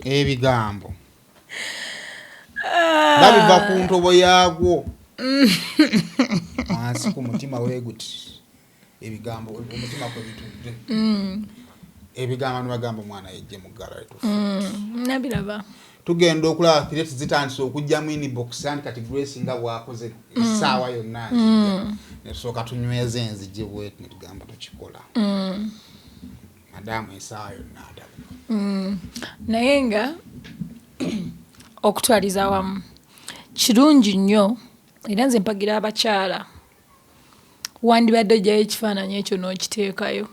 ebigambo nga biva ku ntobo yaagwo wansi ku mutima weeguti, ebigambo omutima kwe bitudde, ebigambo nibagamba omwana yejje mu gallery. Nabiraba. Tugenda okulaba threat zitandise okujja mu inbox, anti kati Grace nga bwakoze essaawa yonna nzijja netusooka tunyweza enzigi bwetu netugamba tukikola, madamu essaawa yonna atabuka. Naye nga okutwaliza awamu kirungi nnyo, era nze mpagira abakyala, wandibadde ojjayo ekifaananyi ekyo n'okiteekayo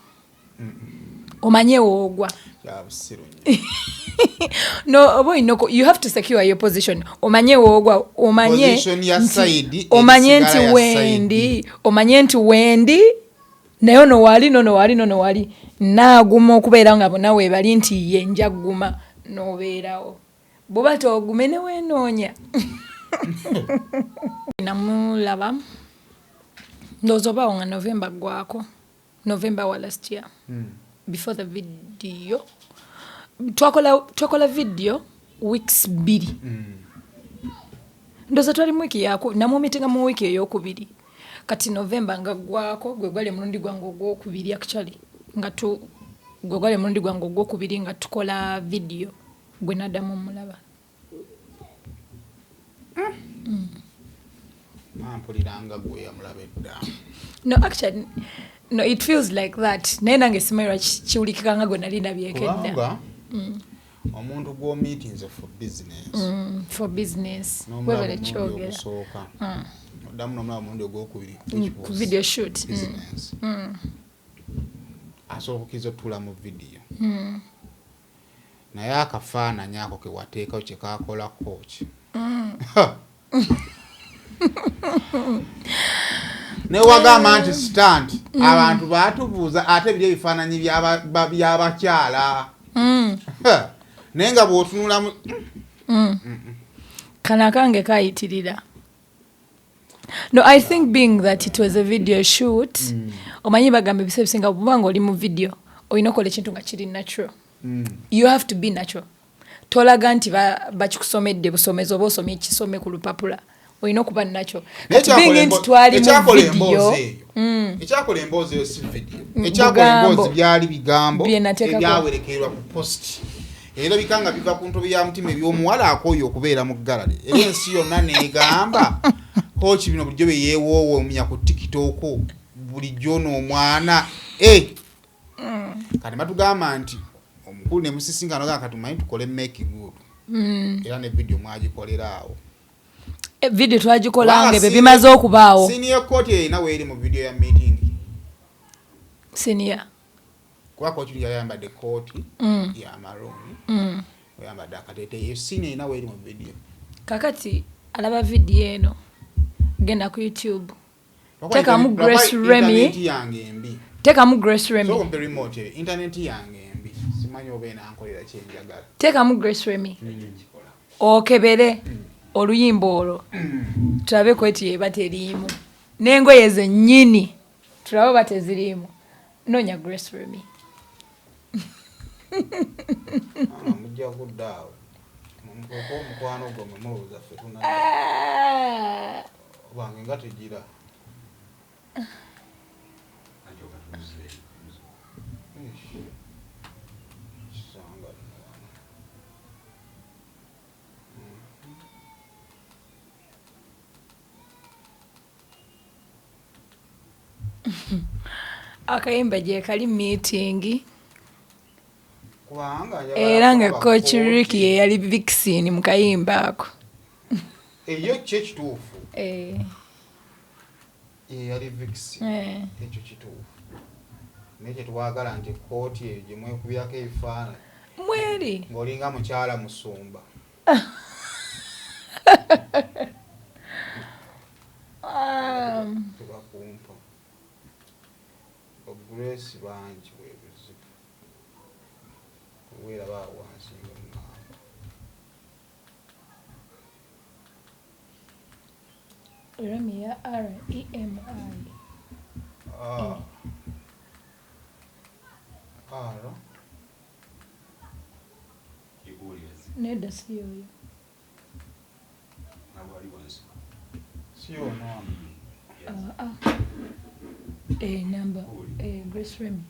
omanye woogwa. Kyabusiru nnyo. No, oba olina you have to secure your position, omanye woogwa, omanye Position ya side omanye nti erisigala ya wendi, omanye nti wendi, naye ono wali, nono wali, nono wali, naaguma okubeera nga bonna weebali nti ye nja kuguma n'obeerawo. Bw'oba toogume ne weenoonya. Namulaba ndowooza obaawo nga November ggwako, November wa last year, before the video. Twakola video weeks 2. Ndowooza twali mu wiiki yaku namumitinga mu wiiki eyokubiri. Kati November nga ggwako gwe gwali omulundi gwange ogwokubiri, actually nga tu gwe gwali omulundi gwange ogwokubiri nga tukola video gwe naddamu mulaba. Mpuliranga gwe yamulaba edda. No, actually no, it feels like that, naye nange simanyi lwaki kiwulikika nga gwe nali ndabyeko edda. Kubanga omuntu gw'omiitinze for business, For business, n'omulaba webale omulundi kyogera. ogusooka, oddamu n'omulaba omulundi ogwokubiri, which ku was video shoot. business, asobola okukkiriza otutuula mu vidiyo, naye akafaananyi ako ke wateekawo kye kakola coach newagamba nti stunt, abantu batubuuza ate biri ebifaananyi by'abakyala, naye nga bw'otunulamu. Kano akange kayitirira. No, I think being that it was a video shoot, omanyi bagamba ebiseera ebisinga bw'oba nga oli mu video olina okukola ekintu nga kiri natural. You have to be natural, tolaga nti bakikusomedde busomezi oba osomye ekisome ku lupapula, olina okuba nakyo. Naye Kati being nti twali mu ekyakola video emboozi eyo, ekyakola emboozi eyo si video. Ekyakola Bugambo. emboozi byali bigambo Bye nateekako. ebyawerekerwa ku post, era bika nga biva ku ntobo ya mutima eby'omuwala akooye okubeera mu gallery, era ensi yonna neegamba kooki bino bulijjo bye yeewoowomya ku TikTok bulijjo n'omwana. Eh! Kati batugamba nti omukulu ne musisinkana gamba kati tumanyi tukole make good, era ne video mwagikolera awo. Video twagikola nga ebyo bimaze okubaawo. Senior kooti erina weeri mu video ya meeting? Senior. Kuba kooti yali ayambadde kooti ya maroon, oyambadde akateeteeyi. Eyo senior erina weeri mu video? Kakati alaba video eno, genda ku YouTube, Teekamu Grace Remy. Internet yange embi. Teekamu Grace Remy. Sooka ompe remote eyo, internet yange embi, simanyi oba enankolera kyenjagala. Teekamu Grace Remy, okebere oluyimba olwo, tulabe kweti eba teriimu n'engoye zennyini, tulabe oba teziriimu. Noonya Grace Remy. Ah, mujja kudda awo mukoka omukwano gwammwe, mulowooza ffe tuna Ah, wange nga tegira. Eish. Kisanga nno wano. Akayimba gye kali meeting. Kubanga njagala Era nga kulaba Coach kooti. Ricky ye yali vixen mu kayimba ako. Eyo ki ekituufu? Eh, Ye yali vixen. Ekyo kituufu, naye kyetwagala nti kooti eyo gye mwekubirako ebifaananyi Mweri. ng'olinga mukyala musumba. Tebakumpa. Bangi bwebuzibu weeraba awo wansi nga ŋŋamba. Remi ya R E M I. Ah. R Nedda si yoyo. Si ono wano. Ah, ah. Eh, number eh, Grace Remy.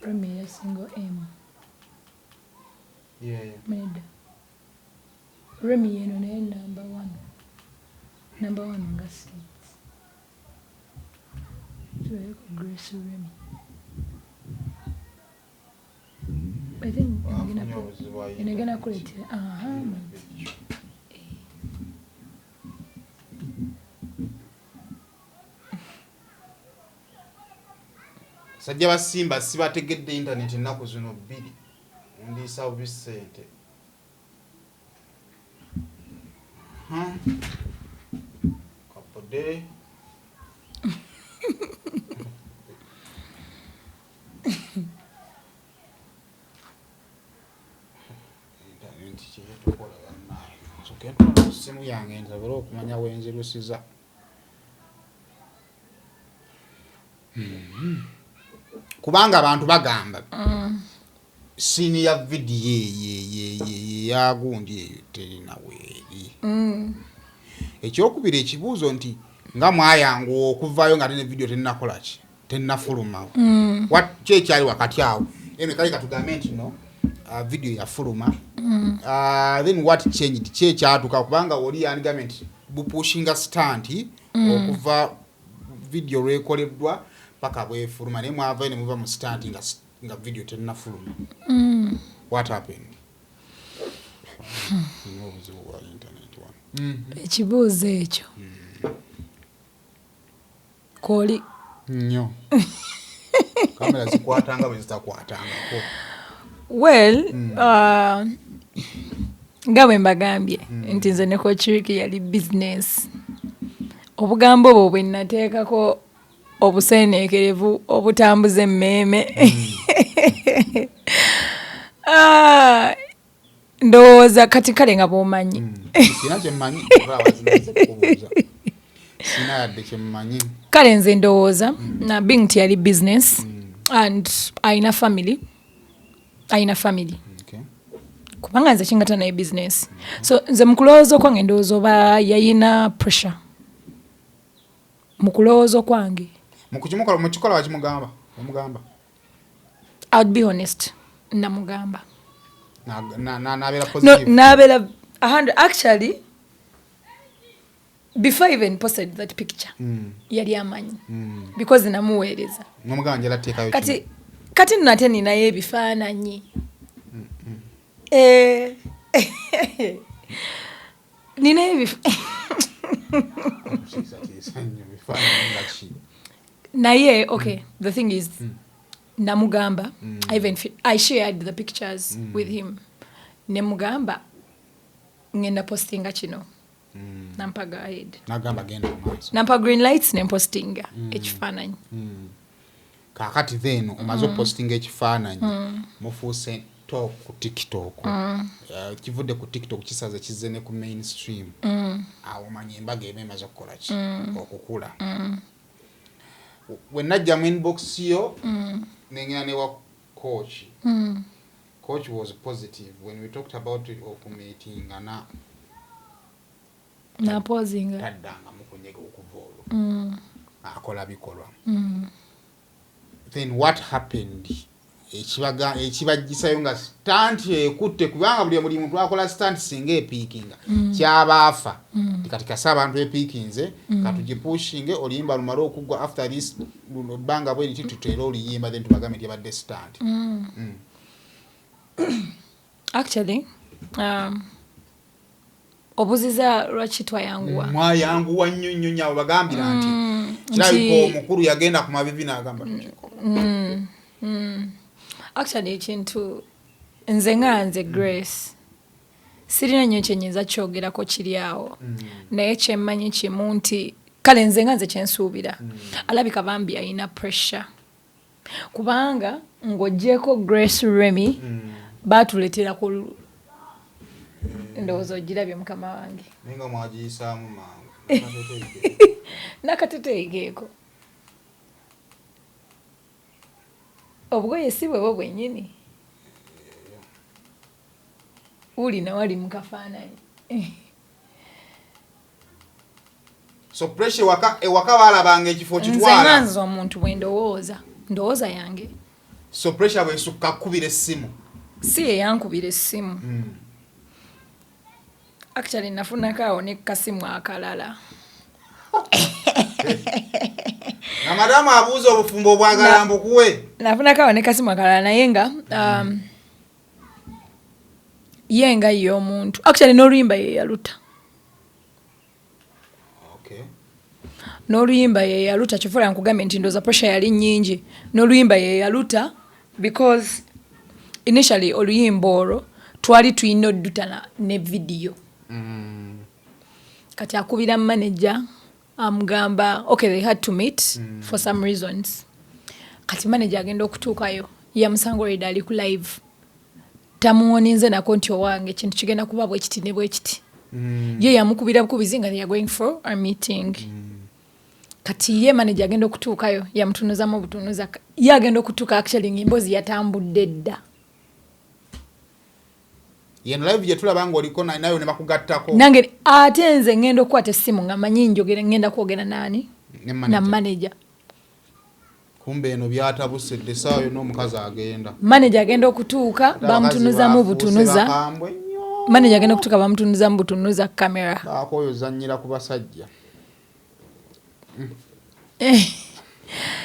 Remy ya single M. Yeeyo. Nedda. Remy yeno naye number one. Number one nga six. Tuweko Grace Remy. I think Afunye ngena obuzibu ayinza eno egenda kuti. kuleetera aha Sajja ba Simba sibategedde internet ennaku zino bbiri ondiisa bubi ssente. Kapode internet kyetukola bannange nsooke ntunula ku ssimu yange nsobole okumanya wenzirusiza. Kubanga abantu bagamba siini ya vidiyo eyo eyagundi eyo terina weeri. Ekyokubiri ekibuuzo nti nga mwayanguwa okuvaayo nga ate ne vidiyo tennakola ki, tennafuluma, ki ekyali wakati awo? Eno kale katugambe nti no vidiyo yafuluma, then what changed? Ki ekyatuka? Kubanga oli yandigambye nti bupushinga stunt okuva vidiyo lwekoleddwa paka bwefuluma, naye mwavayo ne muva mu stunt nga vidiyo tennafuluma. What happened? Nina obuzibu bwa internet wano. Ekibuuzo ekyo kwoli nnyo kamera zikwatanga bwe zitakwatangako. Well, nga bwe mbagambye nti nze ne Coach Ricky yali business, obugambo obwo bwe nateekako obuseeneekerevu obutambuza emmeeme. Ah, ndowooza kati kale nga bw'omanyi. Sina kyemmanyi, kubuuza sina yadde kyemmanyi. Kale nze ndowooza na being nti yali business and ayina family, ayina family, kubanga nze kingata naye business, so nze mu kulowooza kwange ndowooza oba yayina pressure mu kulowooza kwange. Mukukimukola mukikola wakimugamba omugamba? I would be honest, namugamba. Nabeera No, positive? Nabeera 100. Actually, before I even posted that picture, yali amanyi because namuweereza. Nomugamba njala teekayo. Kati nno ate ninayo ebifaananyi. Eh, ninayo Kitiisatiisa nnyo, bifaananyi nga ki? Naye okay, the thing is namugamba. I even I shared the pictures with him, nemugamba ngenda postinga kino, nampa go ahead. Nagamba genda mu maaso. Nampa green lights, nempostinga ekifaananyi. Kaakati then omaze okupostinga ekifaananyi, mufuuse top ku TikTok. Kivudde ku TikTok kisaze kizze ne ku mainstream. Awo omanya embaga eba emaze okukola ki, okukula. We najja mu inbox yo nengenda newa coach. Coach was positive when we talked about it, okumeetingana. Napozinga. Taddangamu kunyega okuva olwo, akola bikolwa. Then what happened ekibaga ekibajjisayo nga stunt ekutte? Kubanga buli muntu akola stunt singa epiikinga kyabaafa. Kati kase abantu epiikinze, katugipushinge oluyimba lumale okuggwa. After this luno ebbanga bwe liti tuteere oluyimba, then tubagambe nti yabadde stunt. Actually, obuziza lwaki twayanguwa. Mwayanguwa nnyo nnyo nnyo. Abo bagambira nti kirabika omukulu yagenda ku mavivi n'agamba tukikola. Actually, ekintu nze nga nze Grace sirina nnyo kyenyinza kyogerako kiri awo, naye kyemmanyi kimu nti kale nze nga nze kyensuubira, alabika bambi alina pressure. Kubanga ng'oggyeko Grace Remy, baatuleetera ku ndowooza ogirabye, mukama wange. Naye nga mwagiyisaamu mangu. N'akateteeyi keeko, obugoye si bwebwo bwennyini, wuli nawali mu kafaananyi. So pressure ewaka baalabanga ekifo Nze nga kitwala. Nze omuntu bwe ndowooza, ndowooza yange. So pressure bwesukka, kkubira essimu? Si ye yankubira essimu. Actually nafunako awo ne kasimu akalala. Nga madamu abuuza obufumbo obwagala mbukuwe. Nafunako awo ne kasimu akalala, naye nga ye nga ye omuntu, actually n'oluyimba ye yaluta. N'oluyimba ye yaluta. Kifula nkugambye nti ndowooza pressure yali nnyingi. N'oluyimba ye yaluta, because initially oluyimba olwo twali tulina odduta ne vidiyo. Kati akubira manager, amugamba okay, they had to meet for some reasons. Kati manager agenda okutuukayo, yamusanga already ali ku live. Tamuwoninze nako nti owange ekintu kigenda kuba bwe kiti ne bwe kiti. Ye yamukubira bukubizi nga they are going for a meeting. Kati ye manager agenda okutuukayo, yamutunuzamu obutunuza. Ye agenda okutuuka, actually nga emboozi yatambudde dda. Yeno live gye tulaba ng'oliko nayo ne bakugattako? Nange ate nze ngenda okukwata essimu nga manyi njogere, ngenda kwogera naani? Ne Na manager. Manager. Kumbe eno byatabusedde, essaawa yonna omukazi agenda. Manager agenda okutuuka, Ate bamutunuzamu abakazi bafuuse butunuza. bakambwe nnyo. Manager agenda okutuuka, bamutunuzamu butunuza kamera. Baakooyo ozannyira ku basajja.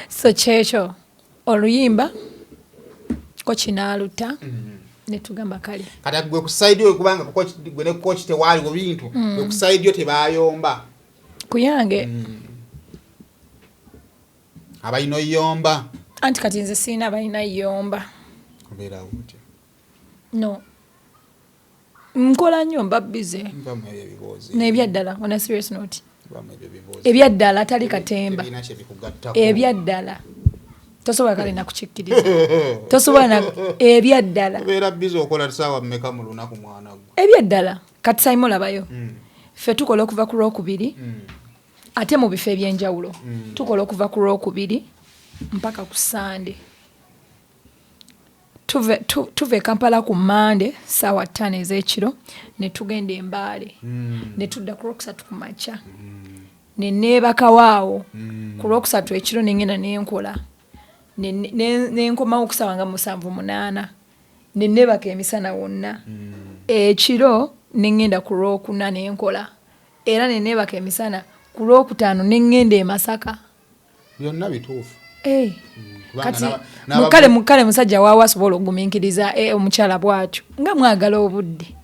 So kyekyo, oluyimba ko kinaaluta, netugamba kale. Kati gwe ku side yo, kubanga gwe ne coach tewaaliwo bintu, gwe ku side yo tebayomba? Ku yange? Abalina oyomba. Anti kati nze siina balina yomba. Obeerawo otya? No, nkola nnyo, mba busy. Nvamu ebyo ebiboozi. N'ebyaddala, on a serious note, Nvamu ebyo ebiboozi. ebyaddala tali katemba. Ebirina kye bikugattako. Ebyaddala tosobola kale nakukikkiriza, tosobola na ebyaddala. Obeera busy, okola saawa mmeka mu lunaku, mwana gwe? Ebyaddala kati saimu olabayo, ffe tukola okuva ku Lwokubiri, ate mu bifo ebyenjawulo. Tukola okuva ku Lwokubiri mpaka ku Sande. Tuva e Kampala ku Mande saawa 5 ez'ekiro, ne tugenda Embaale, ne tudda ku Lwokusatu ku makya, ne neebakawaawo ku Lwokusatu ekiro, nengenda nenkola, nenkomawo okusaawa nga 7, 8, ne neebaka emisana wonna. Ekiro neŋŋenda ku Lwokuna nenkola, era ne neebaka emisana. Ku Lwokutaano neŋŋenda e Masaka. Byonna bituufu. Eh, Kubanga kati n'aba- mukale musajja waawe asobola okugumiikiriza omukyala bw'atyo, nga mwagala obudde.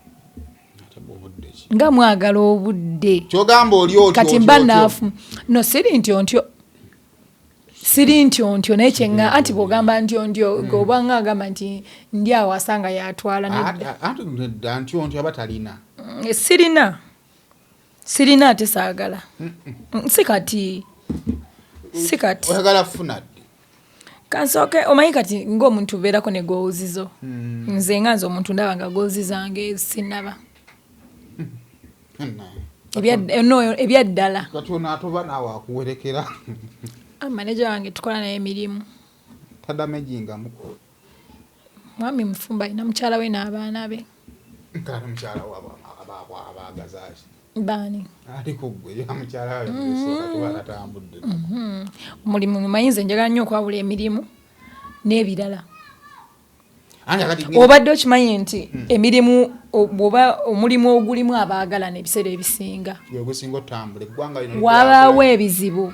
Ate bwe obudde ki? Nga mwagala obudde. Kyogamba oli otyo? Kati otyo, mba otyo. naafu. No, siri ntyo ntyo, siri ntyo ntyo, naye kyeŋŋa anti bw'ogamba ntyo ntyo, oba nga agamba nti ndi awo asanga yatwala, nedda. Anti nedda, ntyo ntyo aba talina. Sirina, sirina, ate saagala. Si kati, si kati. Oyagala funa ddi? Kansooke, omanyi kati ng'omuntu ubeerako ne goals zo. Nze nga nze omuntu ndaba nga goals zange sinaba. No, ebyaddala. Kati ono atoba naawe akuwerekera? Ah, manager wange tukola naye emirimu. Tadamejingamu? Mwami mufumbo, alina mukyala we n'abaana be. Kale mukyala we abaagazaaki? Baani? Ali ku ggwe ya mukyala we esooka tuba atambudde. Omulimu, mumanyi nze njagala nnyo okwawula emirimu n'ebirala. Anti akati Obadde okimanyi nti emirimu, bw'oba omulimu ogulimu abaagalana, ebiseera ebisinga gwe gusinga otambula eggwanga lino. Wabaawo ebizibu.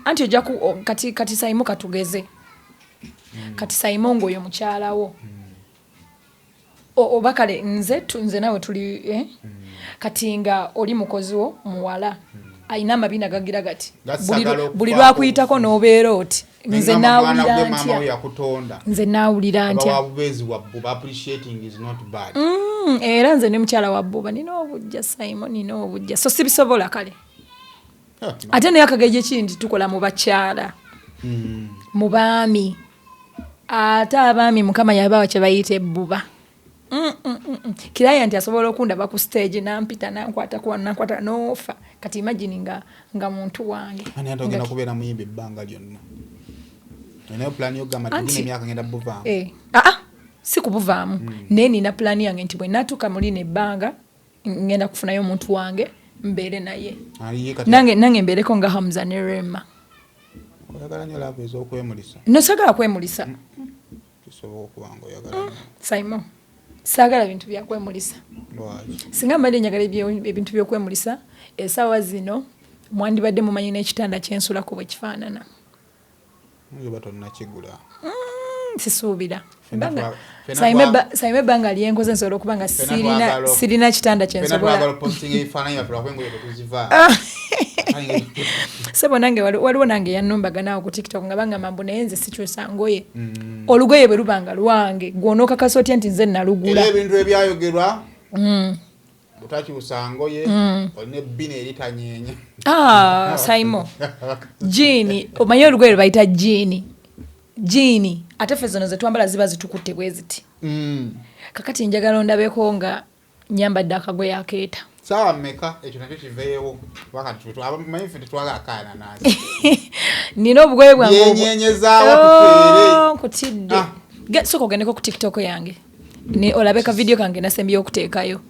Anti ojja kati Saimu, katugeze kati Saimu ng'oyo mukyalawo, oba kale nze nze nawe tuli, eh? Kati nga oli mukozi wo muwala alina amabina gagira gati, Gasagala buli okufaako. lwakuyitako n'obeera oti nze Nengamba mwana naawulira gwe maama we ntya? yakutonda. Nze naawulira Oba ntya? wa bubeezi wa bbuba, appreciating is not bad. Era nze ne mukyala wa bbuba nina obujja, Simon, nina obujja, so sibisobola kale. Ate naye akageje ki nti tukola mu bakyala. Mu baami, ate abaami Mukama yabawa kye bayita ebbuba. Kiraya nti asobola okundaba ku stage nampita, nankwata kuwa, nankwata nofa. Kati imagine nga muntu wange. Ani ate ogenda kubeera muyimbi ebbanga lyonna? Olinayo pulaani yogamba nti gino emyaka ngenda buvaamu? Eh, aa, si kubuvaamu, naye nina pulaani yange nti bwe natuuka mulino ebbanga ngenda kufunayo omuntu wange mbeere naye. Aliye kati? Nange mbeereko nga Hamza ne Rema. Oyagala nnyo love ez'okwemulisa. No, sagala kwemulisa. Kisobola okuba nga oyagala nnyo. Simon, saagala bintu byakwemulisa. Lwaki? Singa mbadde njagala ebintu byokwemulisa, esaawa zino mwandibadde mumanyi n'ekitanda kyensulako bwe kifaanana. Oyinza oba tonnakigula. Sisuubira. Ffenna Saime, ebbanga lyenkoze nsobola okuba nga Ffenna twagala sirina kitanda ffenna kyensobola. twagala opostinga ebifaananyi byaffe lwakuba engoye tetuziva. Sebo, nange waliwo nange yannumbaganawo ku TikTok nga bangamba mbu naye nze sikyusa ngoye, olugoye bwe luba nga lwange gwonookakasa otya nti nze Era nalugula? ebintu ebyayogerwa, butakyusa ngoye, olina ebbina eritanyeenya. Ah, Saimo, jiini, omanyi olugoye lwe bayita jiini? Jiini ate ffe zino zetwambala ziba zitukutte bwe ziti. Kakati njagala ondabeko nga nyambadde akagoye akeeta. Saawa mmeka? Ekyo nakyo kiveewo, kubanga manyi ffe tetwagala kaana nansi. Nina obugoye bwange Byenyenyezaawa tufeere. Oh, nkutidde. Ah. Sooka ogendeko ku TikTok yange olabe ka video kange nasembyeyo okuteekayo.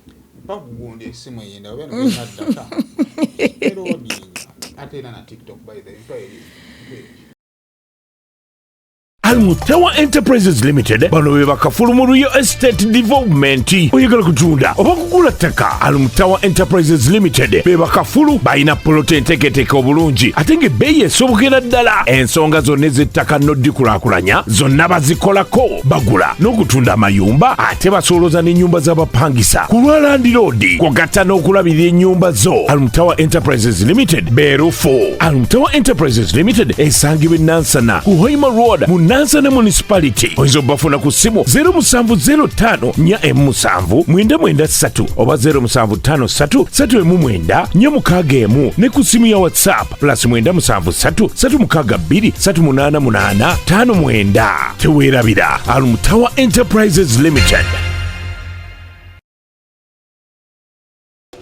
Mpa kugundi esimu eyenda oba eno erina data erodinga, ate era na TikTok, by the way, mpa mpa eri. Almutawa Enterprises Limited, bano be bakafulu mu real estate development. Oyagala kutunda oba kugula ttaka? Almutawa Enterprises Limited be bakafulu, balina polota enteeketeeke obulungi ate ng'ebbeeyi esobokera ddala. Ensonga zonna ez'ettaka n'oddikulaakulanya zonna bazikolako. Bagula n'okutunda amayumba, ate basooloza n'ennyumba z'abapangisa ku lwa landiroodi, kwogatta n'okulabirira ennyumba zo. Almutawa Enterprises Limited beerufu. Almutawa Enterprises Limited esangibwa e Nansana ku Hoima Road mu Nansana Municipality. Oyinza obafuna ku ssimu 0705 4 7 993 oba 0753 319 461, ne ku ssimu ya WhatsApp +973 362 388 59. Teweerabira Almutawa Enterprises Limited.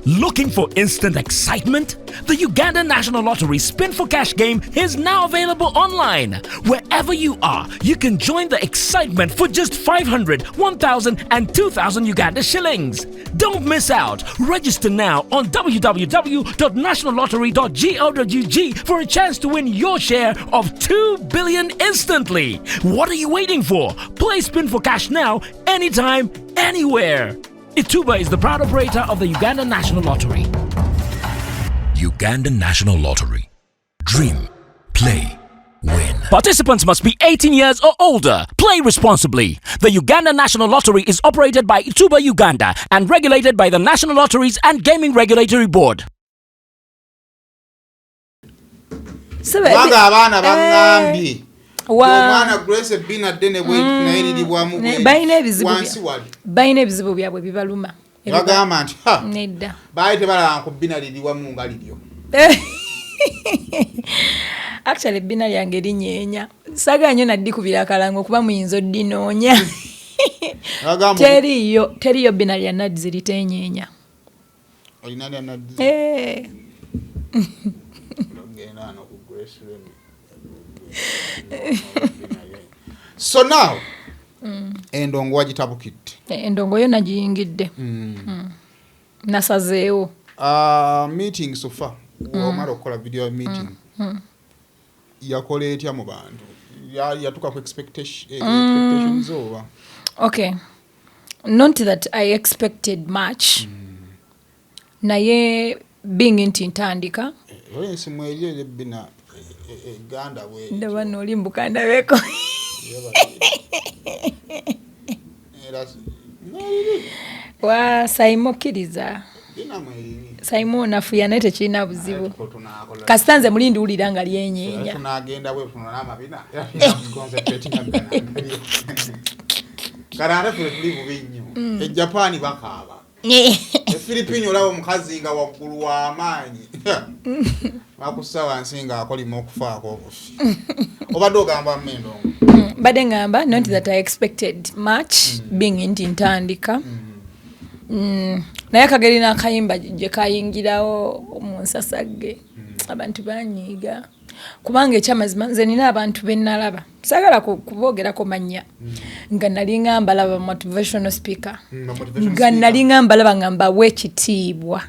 Looking for instant excitement? The Uganda National Lottery Spin for Cash game is now available online. Wherever you are, you can join the excitement for just 500, 1,000, and 2,000 Uganda shillings. Don't miss out. Register now on www.nationallottery.go.ug for a chance to win your share of 2 billion instantly. What are you waiting for? Play Spin for Cash now, anytime, anywhere. Ituba is the proud operator of the Uganda National Lottery. Uganda National Lottery. Dream, play, win. Participants must be 18 years or older. Play responsibly. The Uganda National Lottery is operated by Ituba Uganda and regulated by the National Lotteries and Gaming Regulatory Board. Kubanga abaana baŋŋambye omwana Grace ebbina ddene bwe naye liribwamu Balina ebizibu wansi wali. Balina ebizibu byabwe bibaluma. Bagamba nti ha Nedda. Baali tebalaba ku bbina liriwamu nga liryo. Actually, ebbina lyange linyeenya, saagala nnyo naddikubira akalango kuba muyinza oddinoonya. Bagamba Teriyo bbina lya Nadzi litenyeenya. Olina lya Nadzi? Eh. Genda wano ku Grace Remy. So now endongo wagitabukidde? Endongo yo nagiyingidde. Nasazeewo. Meeting so far, omala okukola video meeting, yakola etya mu bantu? Yatuuka ku expectations oba? Okay, not that I expected much, naye being nti ntandika. Oyo ensimu eri eri ebbina eganda bwe. Ndaba nooli mbukandabeko. Era Wa Saimo, kkiriza. Bina mweriri. Saimo onafuya, naye tekirina buzibu. Tunakola Kasita nze muli ndiwulira nga lyenyeenya. Tunagenda bwe tunona amabina, kale ate ffe tuli bubi nnyo. E Japan bakaaba, e Filipini olaba omukazi nga waggulu w'amaanyi, bakussa wansi ng'akolima okufaako obufi. Obadde ogamba mmendongo? Mbadde ngamba, not that I expected much, being nti ntandika. Naye akageri n'akayimba gye kayingirawo mu nsasagge, abantu banyiiga, kubanga ekyamazima nze nina abantu be nalaba, saagala kuboogerako mannya, nga nalinga mbalaba motivational speaker, Motivational nga speaker. Nalinga mbalaba nga mbawa ekitiibwa,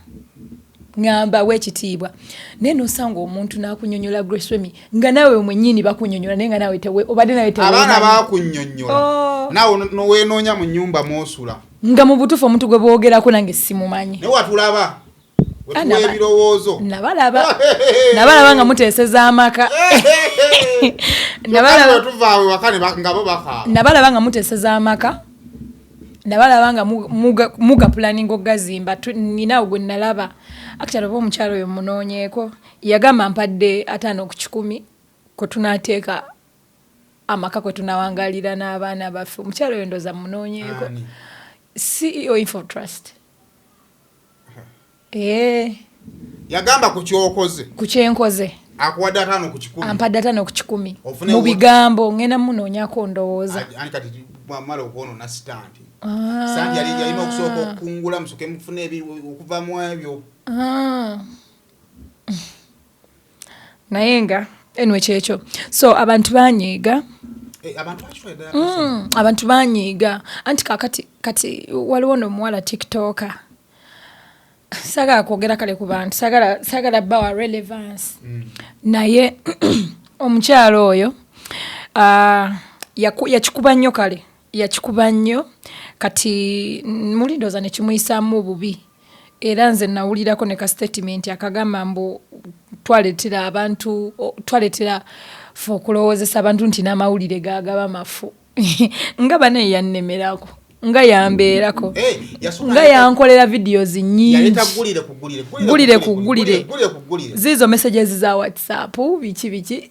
nga mbawa ekitiibwa, naye nosanga omuntu n'akunyonyola Grace Remy, nga naawe mwennyini bakunyonyola, naye nga naawe obadde nawe Abaana teweemanyi. bakunnyonnyola. Oh. Naawe noweenoonya mu nnyumba mw'osula. Nga mu butuufu omuntu gwe boogerako nange simumanyi. Naye watulaba Ah, wetuwa ebirowoozo. Nabalaba nga muteeseza amaka. Tuvaawe waka nga bo bakaaba. Nabalaba nga muteeseza amaka, nabalaba nga muga planning ogazimba. Ninawo gwe nalaba, actually oba omukyalo oyo munoonyeeko, yagamba mpadde 50 ku 100 kwe tunaateeka amaka, kwe tunawangalira n'abaana baffe. Omukyalo oyo ndooza munoonyeeko. Ani? CEO Info Trust. Ee. Yagamba ku kyokoze? Ku kyenkoze. Akuwadde 50 ku 100? Ampadde 50 ku 100. Ofune Mu bigambo ngenda munoonyako, ndowooza. Ani kati bwamala okwonoona sitanti? Ah. Sitanti yali yalina okusooka okukungula, musoke mufune okuva mu ebyo. Ah. Naye nga anyway kyekyo, so abantu banyiiga. Eh, abantu bakitwala ddala. Abantu banyiiga, anti kakati kati waliwo nomuwala TikToker, saagala kwogera kale ku bantu, saagala bawa relevance, naye omukyalo oyo, ah, yakikuba nnyo, kale yakikuba nnyo, kati muli ndowooza nekimuyisaamu bubi. Era nze nawulirako ne ka statement akagamba mbu twaleetera abantu twaleetera fe okulowoozesa abantu nti n'amawulire gagaba mafu, nga banaye yannemerako, nga yambeerako, Eh, yasooka nga yankolera videos nyingi. Yaleeta gulire ku gulire. Gulire ku gulire. Gulire ku gulire. Ziizo messages za WhatsApp, biki biki. Eh,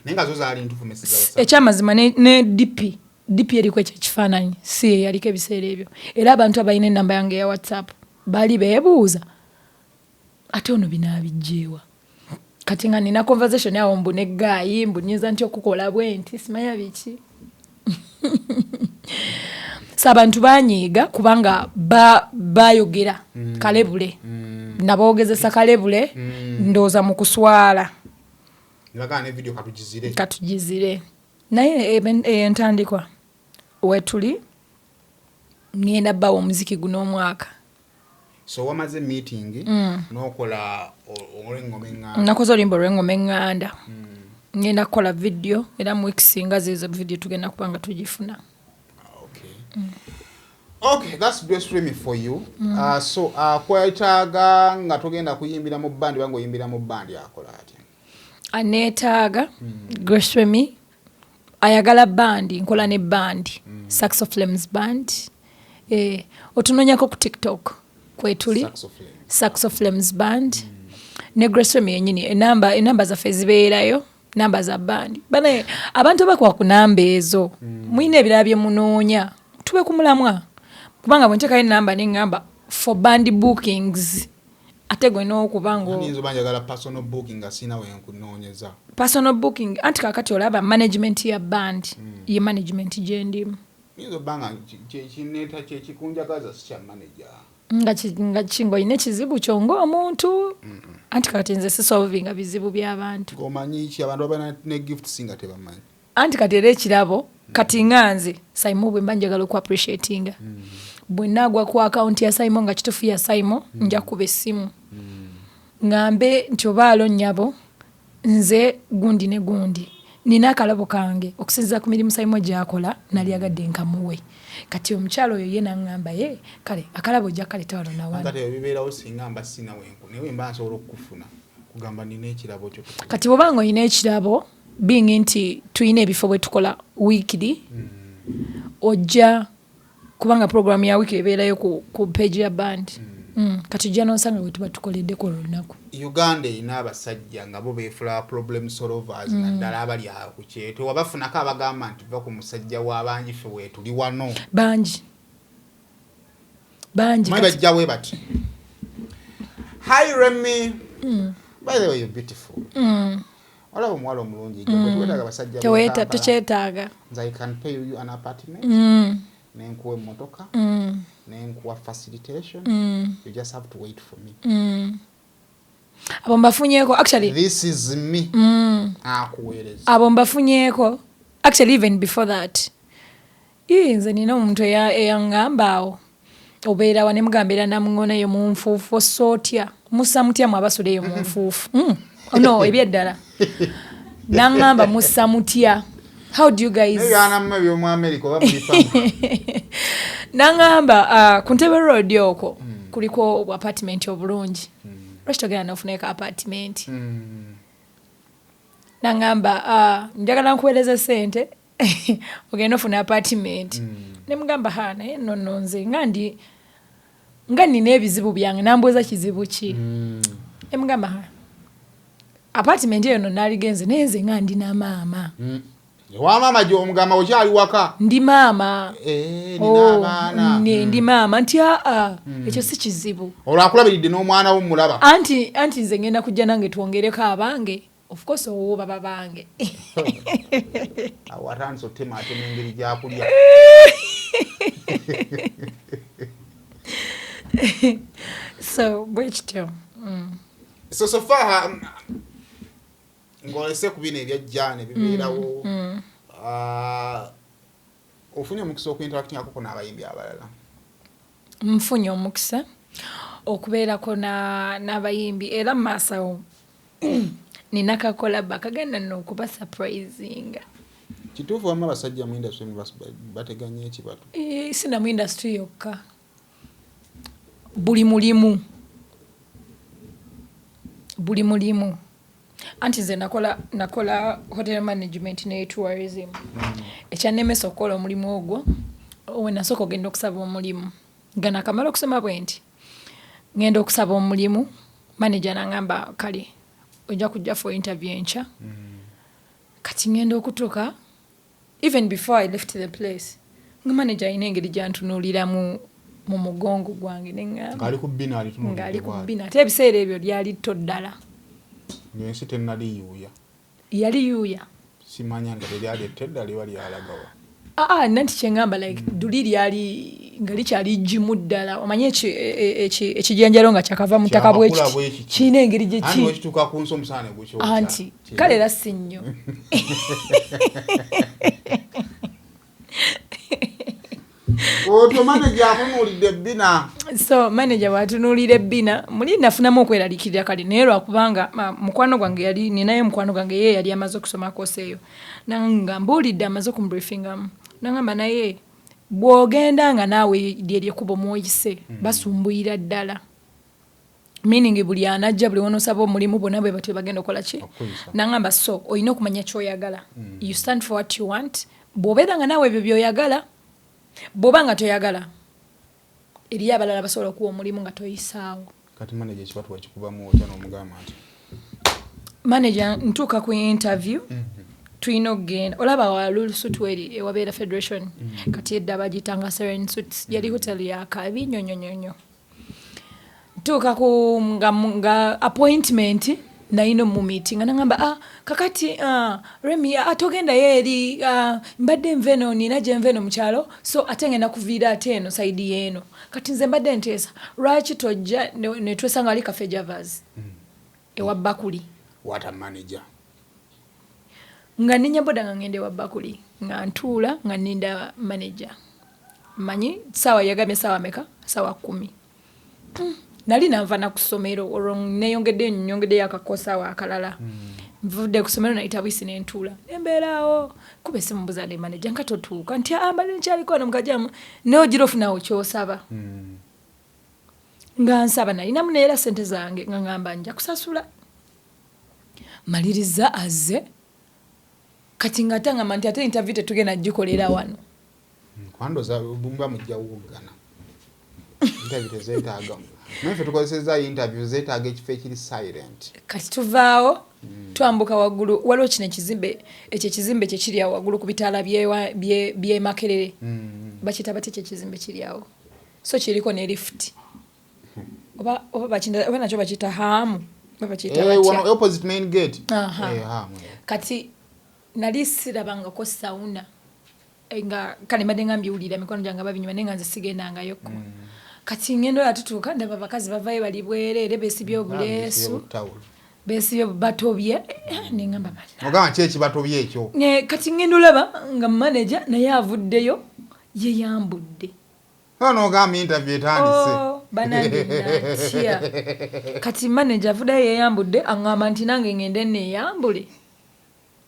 Naye nga zo zaali ntuufu messages za WhatsApp? Ekyamazima ne DP eriko ekyo ekifaananyi si ye yaliko ebiseera ebyo, era abantu abalina enamba yange eya WhatsApp baali beebuuza ate ono binaabijjeewa. Kati nga nina conversation awo mbu ne guy, mbu nyinza nti okukola bwe nti simanya biki. So abantu banyiiga kubanga bayogera kalebule, naboogezesa kalebule, ndowooza mu kuswala. Nebagamba ne video katugizire. Katugizire, naye entandikwa wetuli, ngenda bawa omuziki guno omwaka. So wamaze meeting n'okola olw'engoma eŋŋanda? Nakoze oluyimba olw'engoma eŋŋanda, ngenda kukola video, era mu weeks nga zizo video tugenda kuba nga tugifuna. Okay, that's Grace Remy for you. So kwetaaga nga togenda kuyimbira mu bandi, banga oyimbira mu bandi akola atya? Aneetaaga Grace Remy ayagala bandi, nkola ne bandi, Saxo Flames Band. Eh, otunoonyako ku TikTok kwetuli. Saxo Flames. Saxo Flames Band ne Grace Remy yenyini. Enamba zaffe zibeerayo, namba za bandi. Bane abantu abakuba ku namba ezo, mulina ebirala bye munoonya, tube ku mulamwa, kubanga bwe nteekayo enamba neŋŋamba for band bookings, ate gwe n'okuba nga Nyinza oba njagala personal booking nga sirina wenkunoonyeza. Personal booking, anti kakati olaba management ya band ye management gyendimu. Nyinza obba nga kyekineeta kyekikunjagaza si kya manager. Nga nga olina ekizibu kyo ng'omuntu, anti kati nze sisolvinga bizibu by'abantu. Ng'omanyi ki, abantu baba ne gifts nga tebamanyi. Anti kati era ekirabo, kati nga nze Saimo, bwe mba njagala oku appreciatinga, bwe naagwa ku akawunti ya Saimo nga kituufu ya Saimo, nja kuba essimu ŋŋambe nti oba alo nnyabo, nze gundi ne gundi, nina akalabo kange okusinziira ku mirimu Saimo gy'akola, nalyagadde nkamuwe. Kati omukyalo oyo ye naŋŋamba ye kale akalabo ojja kaleeta wano nawano. Kati ebyo bibeerawo singa mba sina wenku, naye mba nsobola okukufuna kugamba nina ekirabo kyo. Kati bw'oba nga olina ekirabo, being nti tulina ebifo bwe tukola weekly, ojja kubanga program ya weekly ebeerayo ku page ya band. Kati ojja n'osanga bwe tuba tukoleddeko olunaku. Uganda erina abasajja nga bo beefula problem solvers, naddala abali awo ku kyeto. Wabafunako abagamba nti va ku musajja w'abangi, ffe weetuli wano? Bangi, Bangi. Manyi Kati bajja we bati, "Hi Remy. By the way, you're beautiful." Olaba omuwala omulungi gwe tuwetaaga basajja b'e Kampala. Tekyetaaga. Nze I can pay you an apartment, nenkuwa emmotoka, nenkuwa facilitation. You just have to wait for me. Abo mbafunyeeko actually. This is me akuweereza. Abo mbafunyeeko actually even before that. Ii, nze nina omuntu eyaŋŋamba awo, "Obeera wa?" Ne mugamba, "Era Namuŋoona eyo mu nfuufu." "Ossa otya? Mussa mutya mu abasula eyo mu nfuufu?" No, ebyeddala naŋŋamba, "Mussa mutya? How do you guys?" Naye byanamu ebyomu America oba mubifamu? Naŋŋamba, "Ku Ntebe Road okwo kuliko obw apartment obulungi, lwaki togenda nofuneko apartment?" Naŋŋamba, "Njagala nkuweereza sente ogenda ofuna apartment." Ne mugamba, "Ha, naye nno nno nze nga ndi nga nina ebizibu byange." Nambuuza, "Kizibu ki?" Ne mugamba, "Ha, apartment eyo no naaligenze, naye nze nga ndi na maama." Ewa maama gyomugamba okyali waka? Ndi maama. Eh, nina Oh, abaana. Ndi maama nti aa, ekyo si kizibu. Olwo akulabiridde n'omwana wo mulaba. Anti nze ngenda kujja nange twongereko abange, of course owo baba bange. Awo atandise otemaatema engeri gyakulya. So bwe kityo. So far, ng'olese ku bino ebyajja ne bibeerawo, ah, ofunye omukisa okuinteractingako n'abayimbi abalala? Nfunye omukisa okubeerako n'abayimbi, era mu maaso awo nina kakolaba kagenda nno okuba surprisinga. Kituufu wamu abasajja mu industry bateganya ekibatu? Eh, sina mu industry yokka, buli mulimu, buli mulimu. Anti nze nakola hotel management ne tourism. Ekyannemesa okukola omulimu ogwo, we nasooka ogenda okusaba omulimu nga nakamala okusoma bwe nti ngenda okusaba omulimu, manager nangamba, "Kale, ojja kujja for interview enkya." Kati ngenda okutuuka, even before I left the place, nga manager alina engeri gyantunuuliramu mu mugongo gwange, neŋŋamba Ng'ali ku bbina alitunuulidde. Ng'ali ku Bw'ati. bbina, ate ebiseera ebyo lyali tto ddala. Ng'ensi tennaliyuuya. Yali yuuya. Simanya nga teryali ettedda liba lyalagawa. Aa, nanti kyeŋŋamba, like duli lyali nga likyali ggimu ddala, omanye ekijanjalo nga kyakava mu ttaka bwe Kyakakula kiti. bwe kiti. Kirina engeri gye Anti ki wekituuka ku nsi omusana ne gukyokya. Anti kale era si nnyo. Otyo manager akunuulidde ebbina. So manager bwatunuulira ebbina, muli nafunamu okweraliikirira kale, naye lwakubanga mukwano gwange yali ninaye, mukwano gwange ye yali amaze okusoma course eyo, nanga mbuulidde, amaze okumubriefingamu, nangamba, "Naye bw'ogenda nga naawe lyerye mw'oyise, basumbuyira ddala," meaning buli anajja, buli wonosaba omulimu, bonna bwe batyo bagenda okukola ki? Okuyisa. Nangamba, "So olina okumanya kyoyagala. You stand for what you want. Bw'obeera nga naawe ebyo byoyagala, bw'oba nga toyagala, eriyo abalala basobola okuwa omulimu nga toyisaawo." Kati manager ekibatu wakikubamu otya n'omugamba nti Manager ntuuka ku interview, tulina okugenda, olaba walulusutu eri ewabeera Federation, kati edda bagiyitanga Seren Suits, yali hotel yakabi nnyo nnyo nnyo nnyo. Ntuuka ku nga appointment nayina omumeetinga, nagamba, "Ah, kakati, ah, Remi, ah, togendayo eri, ah, mbadde nva eno, nina gye nva eno mu kyalo, so ate ngenda kuviira ate eno side yeeno. Kati nze mbadde nteesa, lwaki tojja ne twesanga ali Cafe Javas ewa Bakuli?" What a manager! Nga nninya boda nga ngenda ewa Bakuli, nga ntuula nga nninda manager, manyi saawa yagambye saawa meka? Saawa 10. Nali nanva na ku ssomero, olwo neyongeddeyo, nyongeddeyo akakosaawo akalala. Nvudde ku ssomero, nayita bwisi nentuula nembeeraawo, kuba esimu, mbuza ne manager nga totuuka, nti, "Ah, mbadde nkyaliko wano mukajamu." Naye ogira ofunawo kyosaba. Nga nsaba, nalinamu neera sente zange, nga ngamba nja kusasula maliriza azze. Kati nga ate ngamba nti ate interview tetugenda gikolera wano. Kwandoza muba mujja wuggana, interview tezeetaaga, naye ffe tukozeseza interview zeetaaga ekifo ekiri silent. Kati tuvaawo, twambuka waggulu, waliwo kino ekizimbe, ekyo ekizimbe kyekiri awo waggulu ku bitaala by'e Makerere. Bakiyita batya ekyo ekizimbe kiri awo? So kiriko ne lift. Oba oba bakinda oba nakyo bakiyita haamu, oba bakiyita batya? Wano opposite main gate. Aha. Hamu. Kati nali sirabangako sauna. Nga kale mbadde nga mbiwulira mikono gyange babinyuma, naye nga nze sigendangayoko. Kati ngendo ola tutuuka, ndaba abakazi bavayo bali bwereere, beesibye obuleesu, beesibye batobye. Nengamba banna Ogamba ki ekibatobye ekyo? Kati ngenda olaba nga manager naye avuddeyo, yeyambudde. Nogamba interview etandise. Oh, banange natya. Kati manager avuddeyo yeyambudde, aŋŋamba nti nange ngende neeyambule.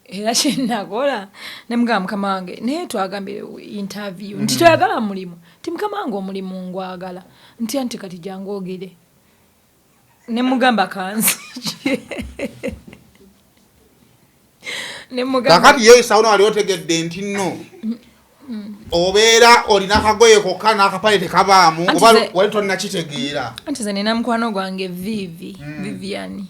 Era kyenakola, nemugamba, "Mukama wange, naye twagambye interview nti toyagala mulimu." Nti, "Mukama wange, omulimu ngwagala." Nti, "Anti kati jangu ogere." Nemugamba kanzije, nemugamba Kakati ye sauna wali otegedde nti nno obeera olina kagoye kokka n'akapale tekabaamu, Anti oba wali tonnakitegeera? Anti ze nina mukwano gwange Vivi, Vivian.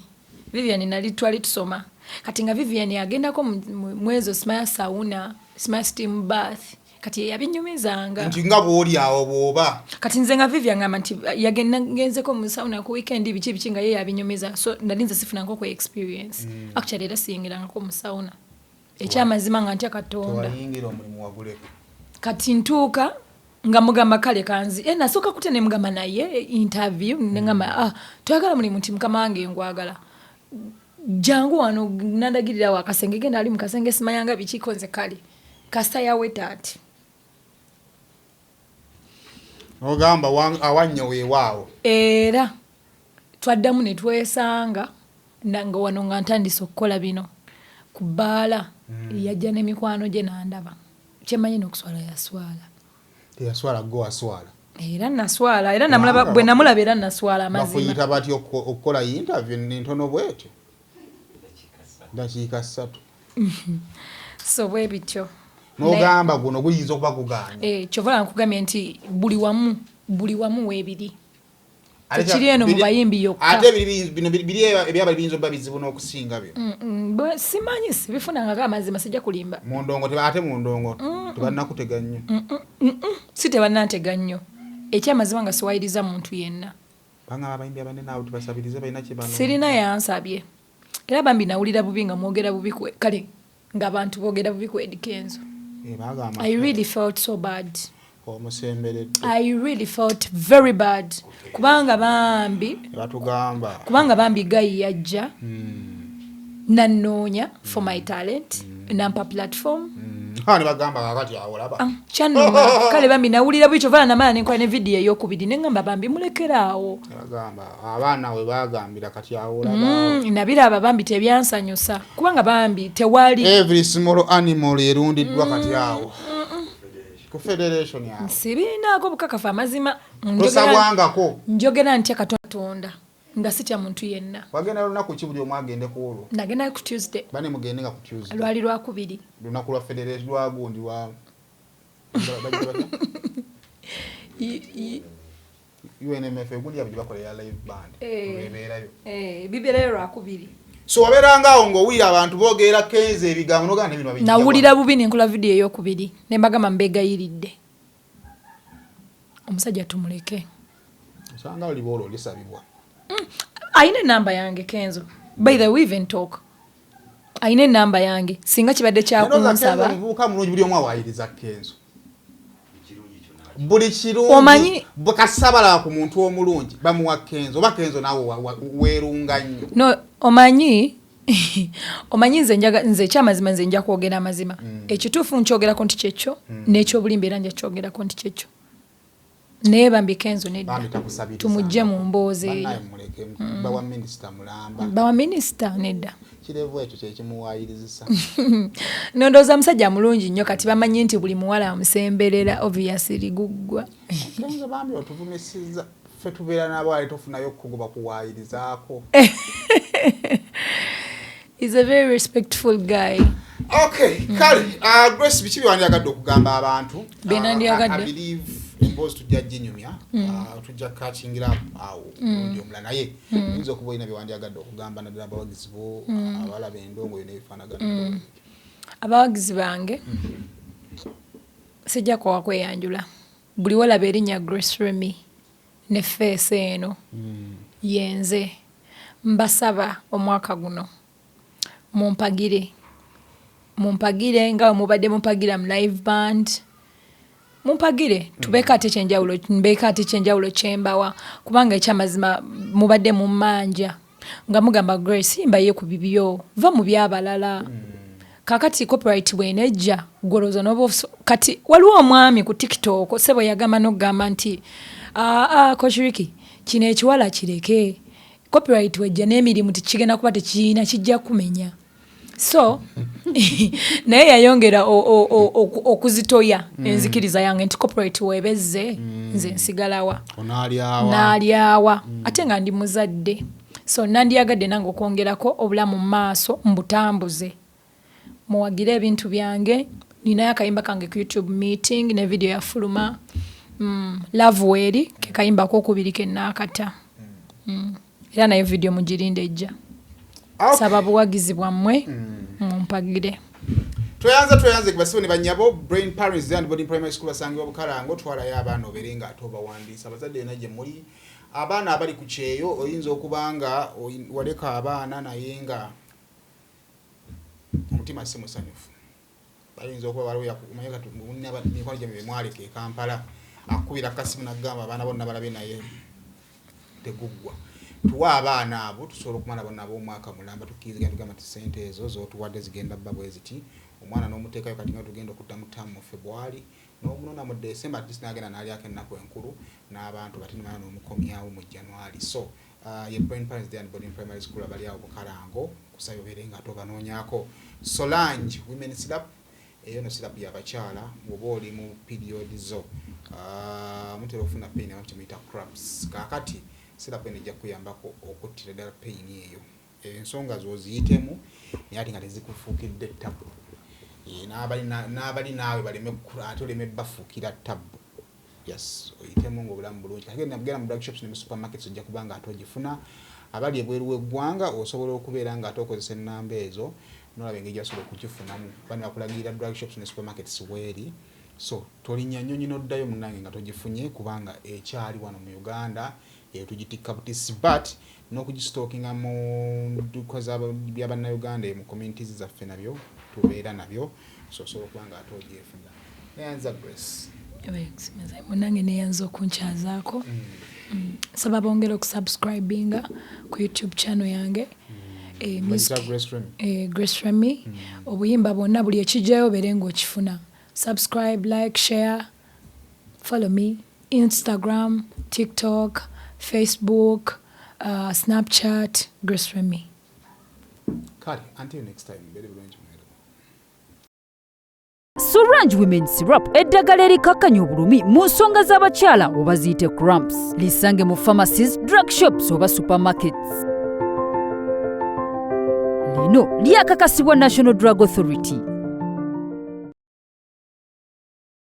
Vivian nali twali tusoma. Kati nga Vivian agendako mwezo simaya sauna, simaya steam bath, kati ye yabinyumizanga. Nti nga bw'oli awo bw'oba. Kati nze nga Vivian ngamba nti yagenda ngenzeko mu sauna ku weekend, biki biki, nga ye yabinyumiza. So nali nze sifunangako ku experience. Actually era siyingirangako mu sauna, ekyamazima, nga ntya Katonda. Tewayingira, omulimu waguleka. Kati ntuuka nga mugamba kale kanzi, nasooka kutya, ne mugamba naye interview, neŋamba, "Ah, toyagala mulimu?" Nti, "Mukama wange, ngwagala, jangu wano." Nandagirirawo akasenge, genda ali mu kasenge, simayanga bikiko. Nze kale kasita yaweta ati. Ogamba awannyo weewaawo. Era twaddamu ne twesanga nga wano nga ntandise okukola bino ku bbaala. Yajja n'emikwano gye nandaba, kyemanyi n'okuswala yaswala. Teyaswala, gwe waswala. Era naswala, era namulaba Kubanga bwe namulaba era naswala amazima. Bakuyita batya okukola interview entono bwetyo, dakiika 3? So bwe bityo. N'ogamba guno guyinza okuba gugaanye. Kyova olaba nkugambye nti buli wamu, buli wamu weebiri. Ate Tekiri eno mu bayimbi yokka. Ate bino biri ebyabali biyinza okuba bizibu n'okusinga bino. Simanyi, sibifunangako amazima, sijja kulimba. Mu ndongo ate mu ndongo tebannakutega nnyo. Si tebannantega nnyo, ekyamazima nga siwayiriza muntu yenna. Bangamba abayimbi abanene abo tebasabirize, balina kye bano. Sirina yansabye. Era bambi nawulira bubi nga mwogera bubi kale ng'abantu boogera bubi ku Eddy Kenzo. Bagamba I really felt so bad. Omusemberedde. I really felt very bad kubanga bambi Ne batugamba. Kubanga bambi guy yajja nannoonya for my talent, nampa platform. Ha, ne bagamba kakati awo olaba. Ah, kyannuma. Kale bambi nawulira bwi, kyova namala nenkola ne vidiyo eyokubiri, neŋŋamba bambi mulekeraawo. Ne bagamba abaana we bagambira kati awo olaba. Nabiraba bambi tebyansanyusa kubanga bambi tewali Every small animal erundiddwa kati awo ku federation awo. Sibinaako bukakafu amazima. Tosabwangako. Njogera ntya Katonda nga sitya muntu yenna. Wagenda lunaku ki? Buli omu agende ku olwo. Nagenda ku Tuesday. Bane mugende nga ku Tuesday. Lwali lwakubiri. Lunaku lwa federation, lwagundi lwa bagira batya? UNMF egundi yabwe gyebakola eya live band. Lwebeerayo. Bibeerayo lwakubiri. So wabeeranga awo ng'owulira abantu boogera Kenzo ebigambo nogamba nebino babijja wa? Nawulira bubi, nenkola vidiyo eyokubiri nembagamba mbegayiridde, omusajja tumuleke. Osanga oliba olwo olisabibwa. Ayina enamba yange Kenzo, by the way, even talk, ayina enamba yange singa kibadde kyakunsaba. Muvubuka mulungi, buli omu awaayiriza Kenzo buli kirungi. Kasabala ku muntu omulungi bamuwa Kenzo, oba Kenzo naawe weerunga nnyo. No, omanyi nze ekyamazima, nze nja kwogera amazima. Ekituufu nkyogerako nti kyekyo, n'ekyobulimba era nja kyogerako nti kyekyo. Naye bambi Kenzo nedda. Bambi takusabiriza. Tumugje mu mboozi eyo. Bannaye muleke, bawa minisita mulamba. Bawa minisita nedda. Kirevu ekyo kyekimuwaayirizisa. Nondooza musajja mulungi nnyo, kati bamanyi nti buli muwala amusemberera, obviously guggwa. Kenzo bambi otuvumisiza, ffe tubeera nabo, tofunayo okukugoba kuwaayirizaako. Is a very respectful guy. Okay, kale Grace, biki byewandyagadde okugamba abantu? Bye nandyagadde? I believe emboozi tujja ginyumya, tujja kakingira awo omulundi omulala, naye oyinza okuba olina byewandyagadde okugamba naddala abawagizi bo abalaba endongo yo n'ebifaanagana. Abawagizi bange, sijja kuwa kweyanjula. Buli walaba erinnya Grace Remy ne face eno, yenze. Mbasaba omwaka guno mumpagire, mumpagire nga bwe mubadde mumpagira mu live band. Mumpagire tubeeko ate kyenjawulo, mbeeko ate kyenjawulo kyembawa, kubanga ekyamazima mubadde mummanja nga mugamba, "Grace, yimbaye ku bibyo, va mu byabalala." Kakati copyright bwenejja, gwolowooza noba kati waliwo omwami ku TikTok, sebo, yagamba n'okugamba nti, "Aa, Coach Ricky, kino ekiwala kireke, copyright wejja n'emirimu tekigenda kuba tekiyina, kijja kumenya." So naye yayongera okuzitoya enzikiriza yange nti copyright webezze, nze nsigalawa? Onaalyawa. N'alyawa, ate nga ndi muzadde. So nandyagadde nange okwongerako obulamu mu maaso, mbutambuze. Muwagire ebintu byange. Ninayo akayimba kange ku YouTube, Meeting, ne video yafuluma. Love weeri ke kayimba kokubiri kenaakata. Era nayo video mugirinde ejja. Saba buwagizi bwammwe, mumpagire. Tweyanza, tweyanze basibo ne banyabo. Brain Parents and Boarding Primary School basangibwa Bukalango. Twalayo abaana obeere nga ate obawandiisa. Abazadde yonna gye muli, abaana abali ku kyeyo, oyinza okuba nga waleka abaana naye nga omutima si musanyufu. Bayinza okuba waliwo omanyi kati munne mikwano gyammwe bemwaleka e Kampala, akubira kasimu nagamba abaana bonna balabe naye teguggwa. Tuwa abaana abo, tusobola okumala bonna ab'omwaka mulamba. Tukkiriziganya, tugamba nti sente ezo zotuwadde zigenda bba bwe ziti. Omwana n'omuteekayo kati nga tugenda okudda mu ttaamu mu Febwali, n'omunona mu December, at least n'agenda n'alyako ennaku enkulu n'abantu bati, nimala n'omukomyawo mu January. So ye Brain Parents Day and Boarding Primary School abali awo Bukalango, kusaba obeere nga ate obanoonyaako. Solange Women Syrup, eyo no syrup y'abakyala. Bw'oba oli mu period zo, mutera okufuna pain abamu kyemuyita cramps. Kaakati syrup eno ejja kukuyambako okuttira ddala pain eyo, ensonga z'oziyitemu naye ate nga tezikufuukidde tabu. N'abali naawe baleme ate oleme bafuukira tabu. Yes, oyitemu ngaobulamu bulungi. Kati genda mu drug shops ne mu supermarkets, ojja kuba nga ate ogifuna. Abali ebweru w'eggwanga, osobola okubeera nga ate okozesa ennamba ezo nolaba engeri gyasobola okugifunamu. Bano bakulagirira drug shops ne supermarkets weeri. So tolinnya nnyonyi n'oddayo munnange nga togifunye, kubanga ekyali wano mu Uganda eyo tugitikka butisi, but n'okugistockinga mu dduuka byabannayuganda mu communities zaffe nabyo tubeera nabyo. So osobola okuba nga ate ogyefunira. Neyanza, Grace. Munange, neyanza okunkyazaako. Nsaba bongere okusubscribinga ku YouTube channel yange. Bagita Grace Remy. Grace Remy. Obuyimba bwonna, buli ekijjayo obeere ng'okifuna. Subscribe, like, share, follow me Instagram, TikTok, Facebook, Snapchat, Grace Remy. Kale, until next time, mbeere bulungi mweru. Sorange Women Syrup, eddagala erikakkanya obulumi mu nsonga z'abakyala oba ziyite cramps. Lisange mu pharmacies, drug shops oba supermarkets. Lino lyakakasibwa National Drug Authority.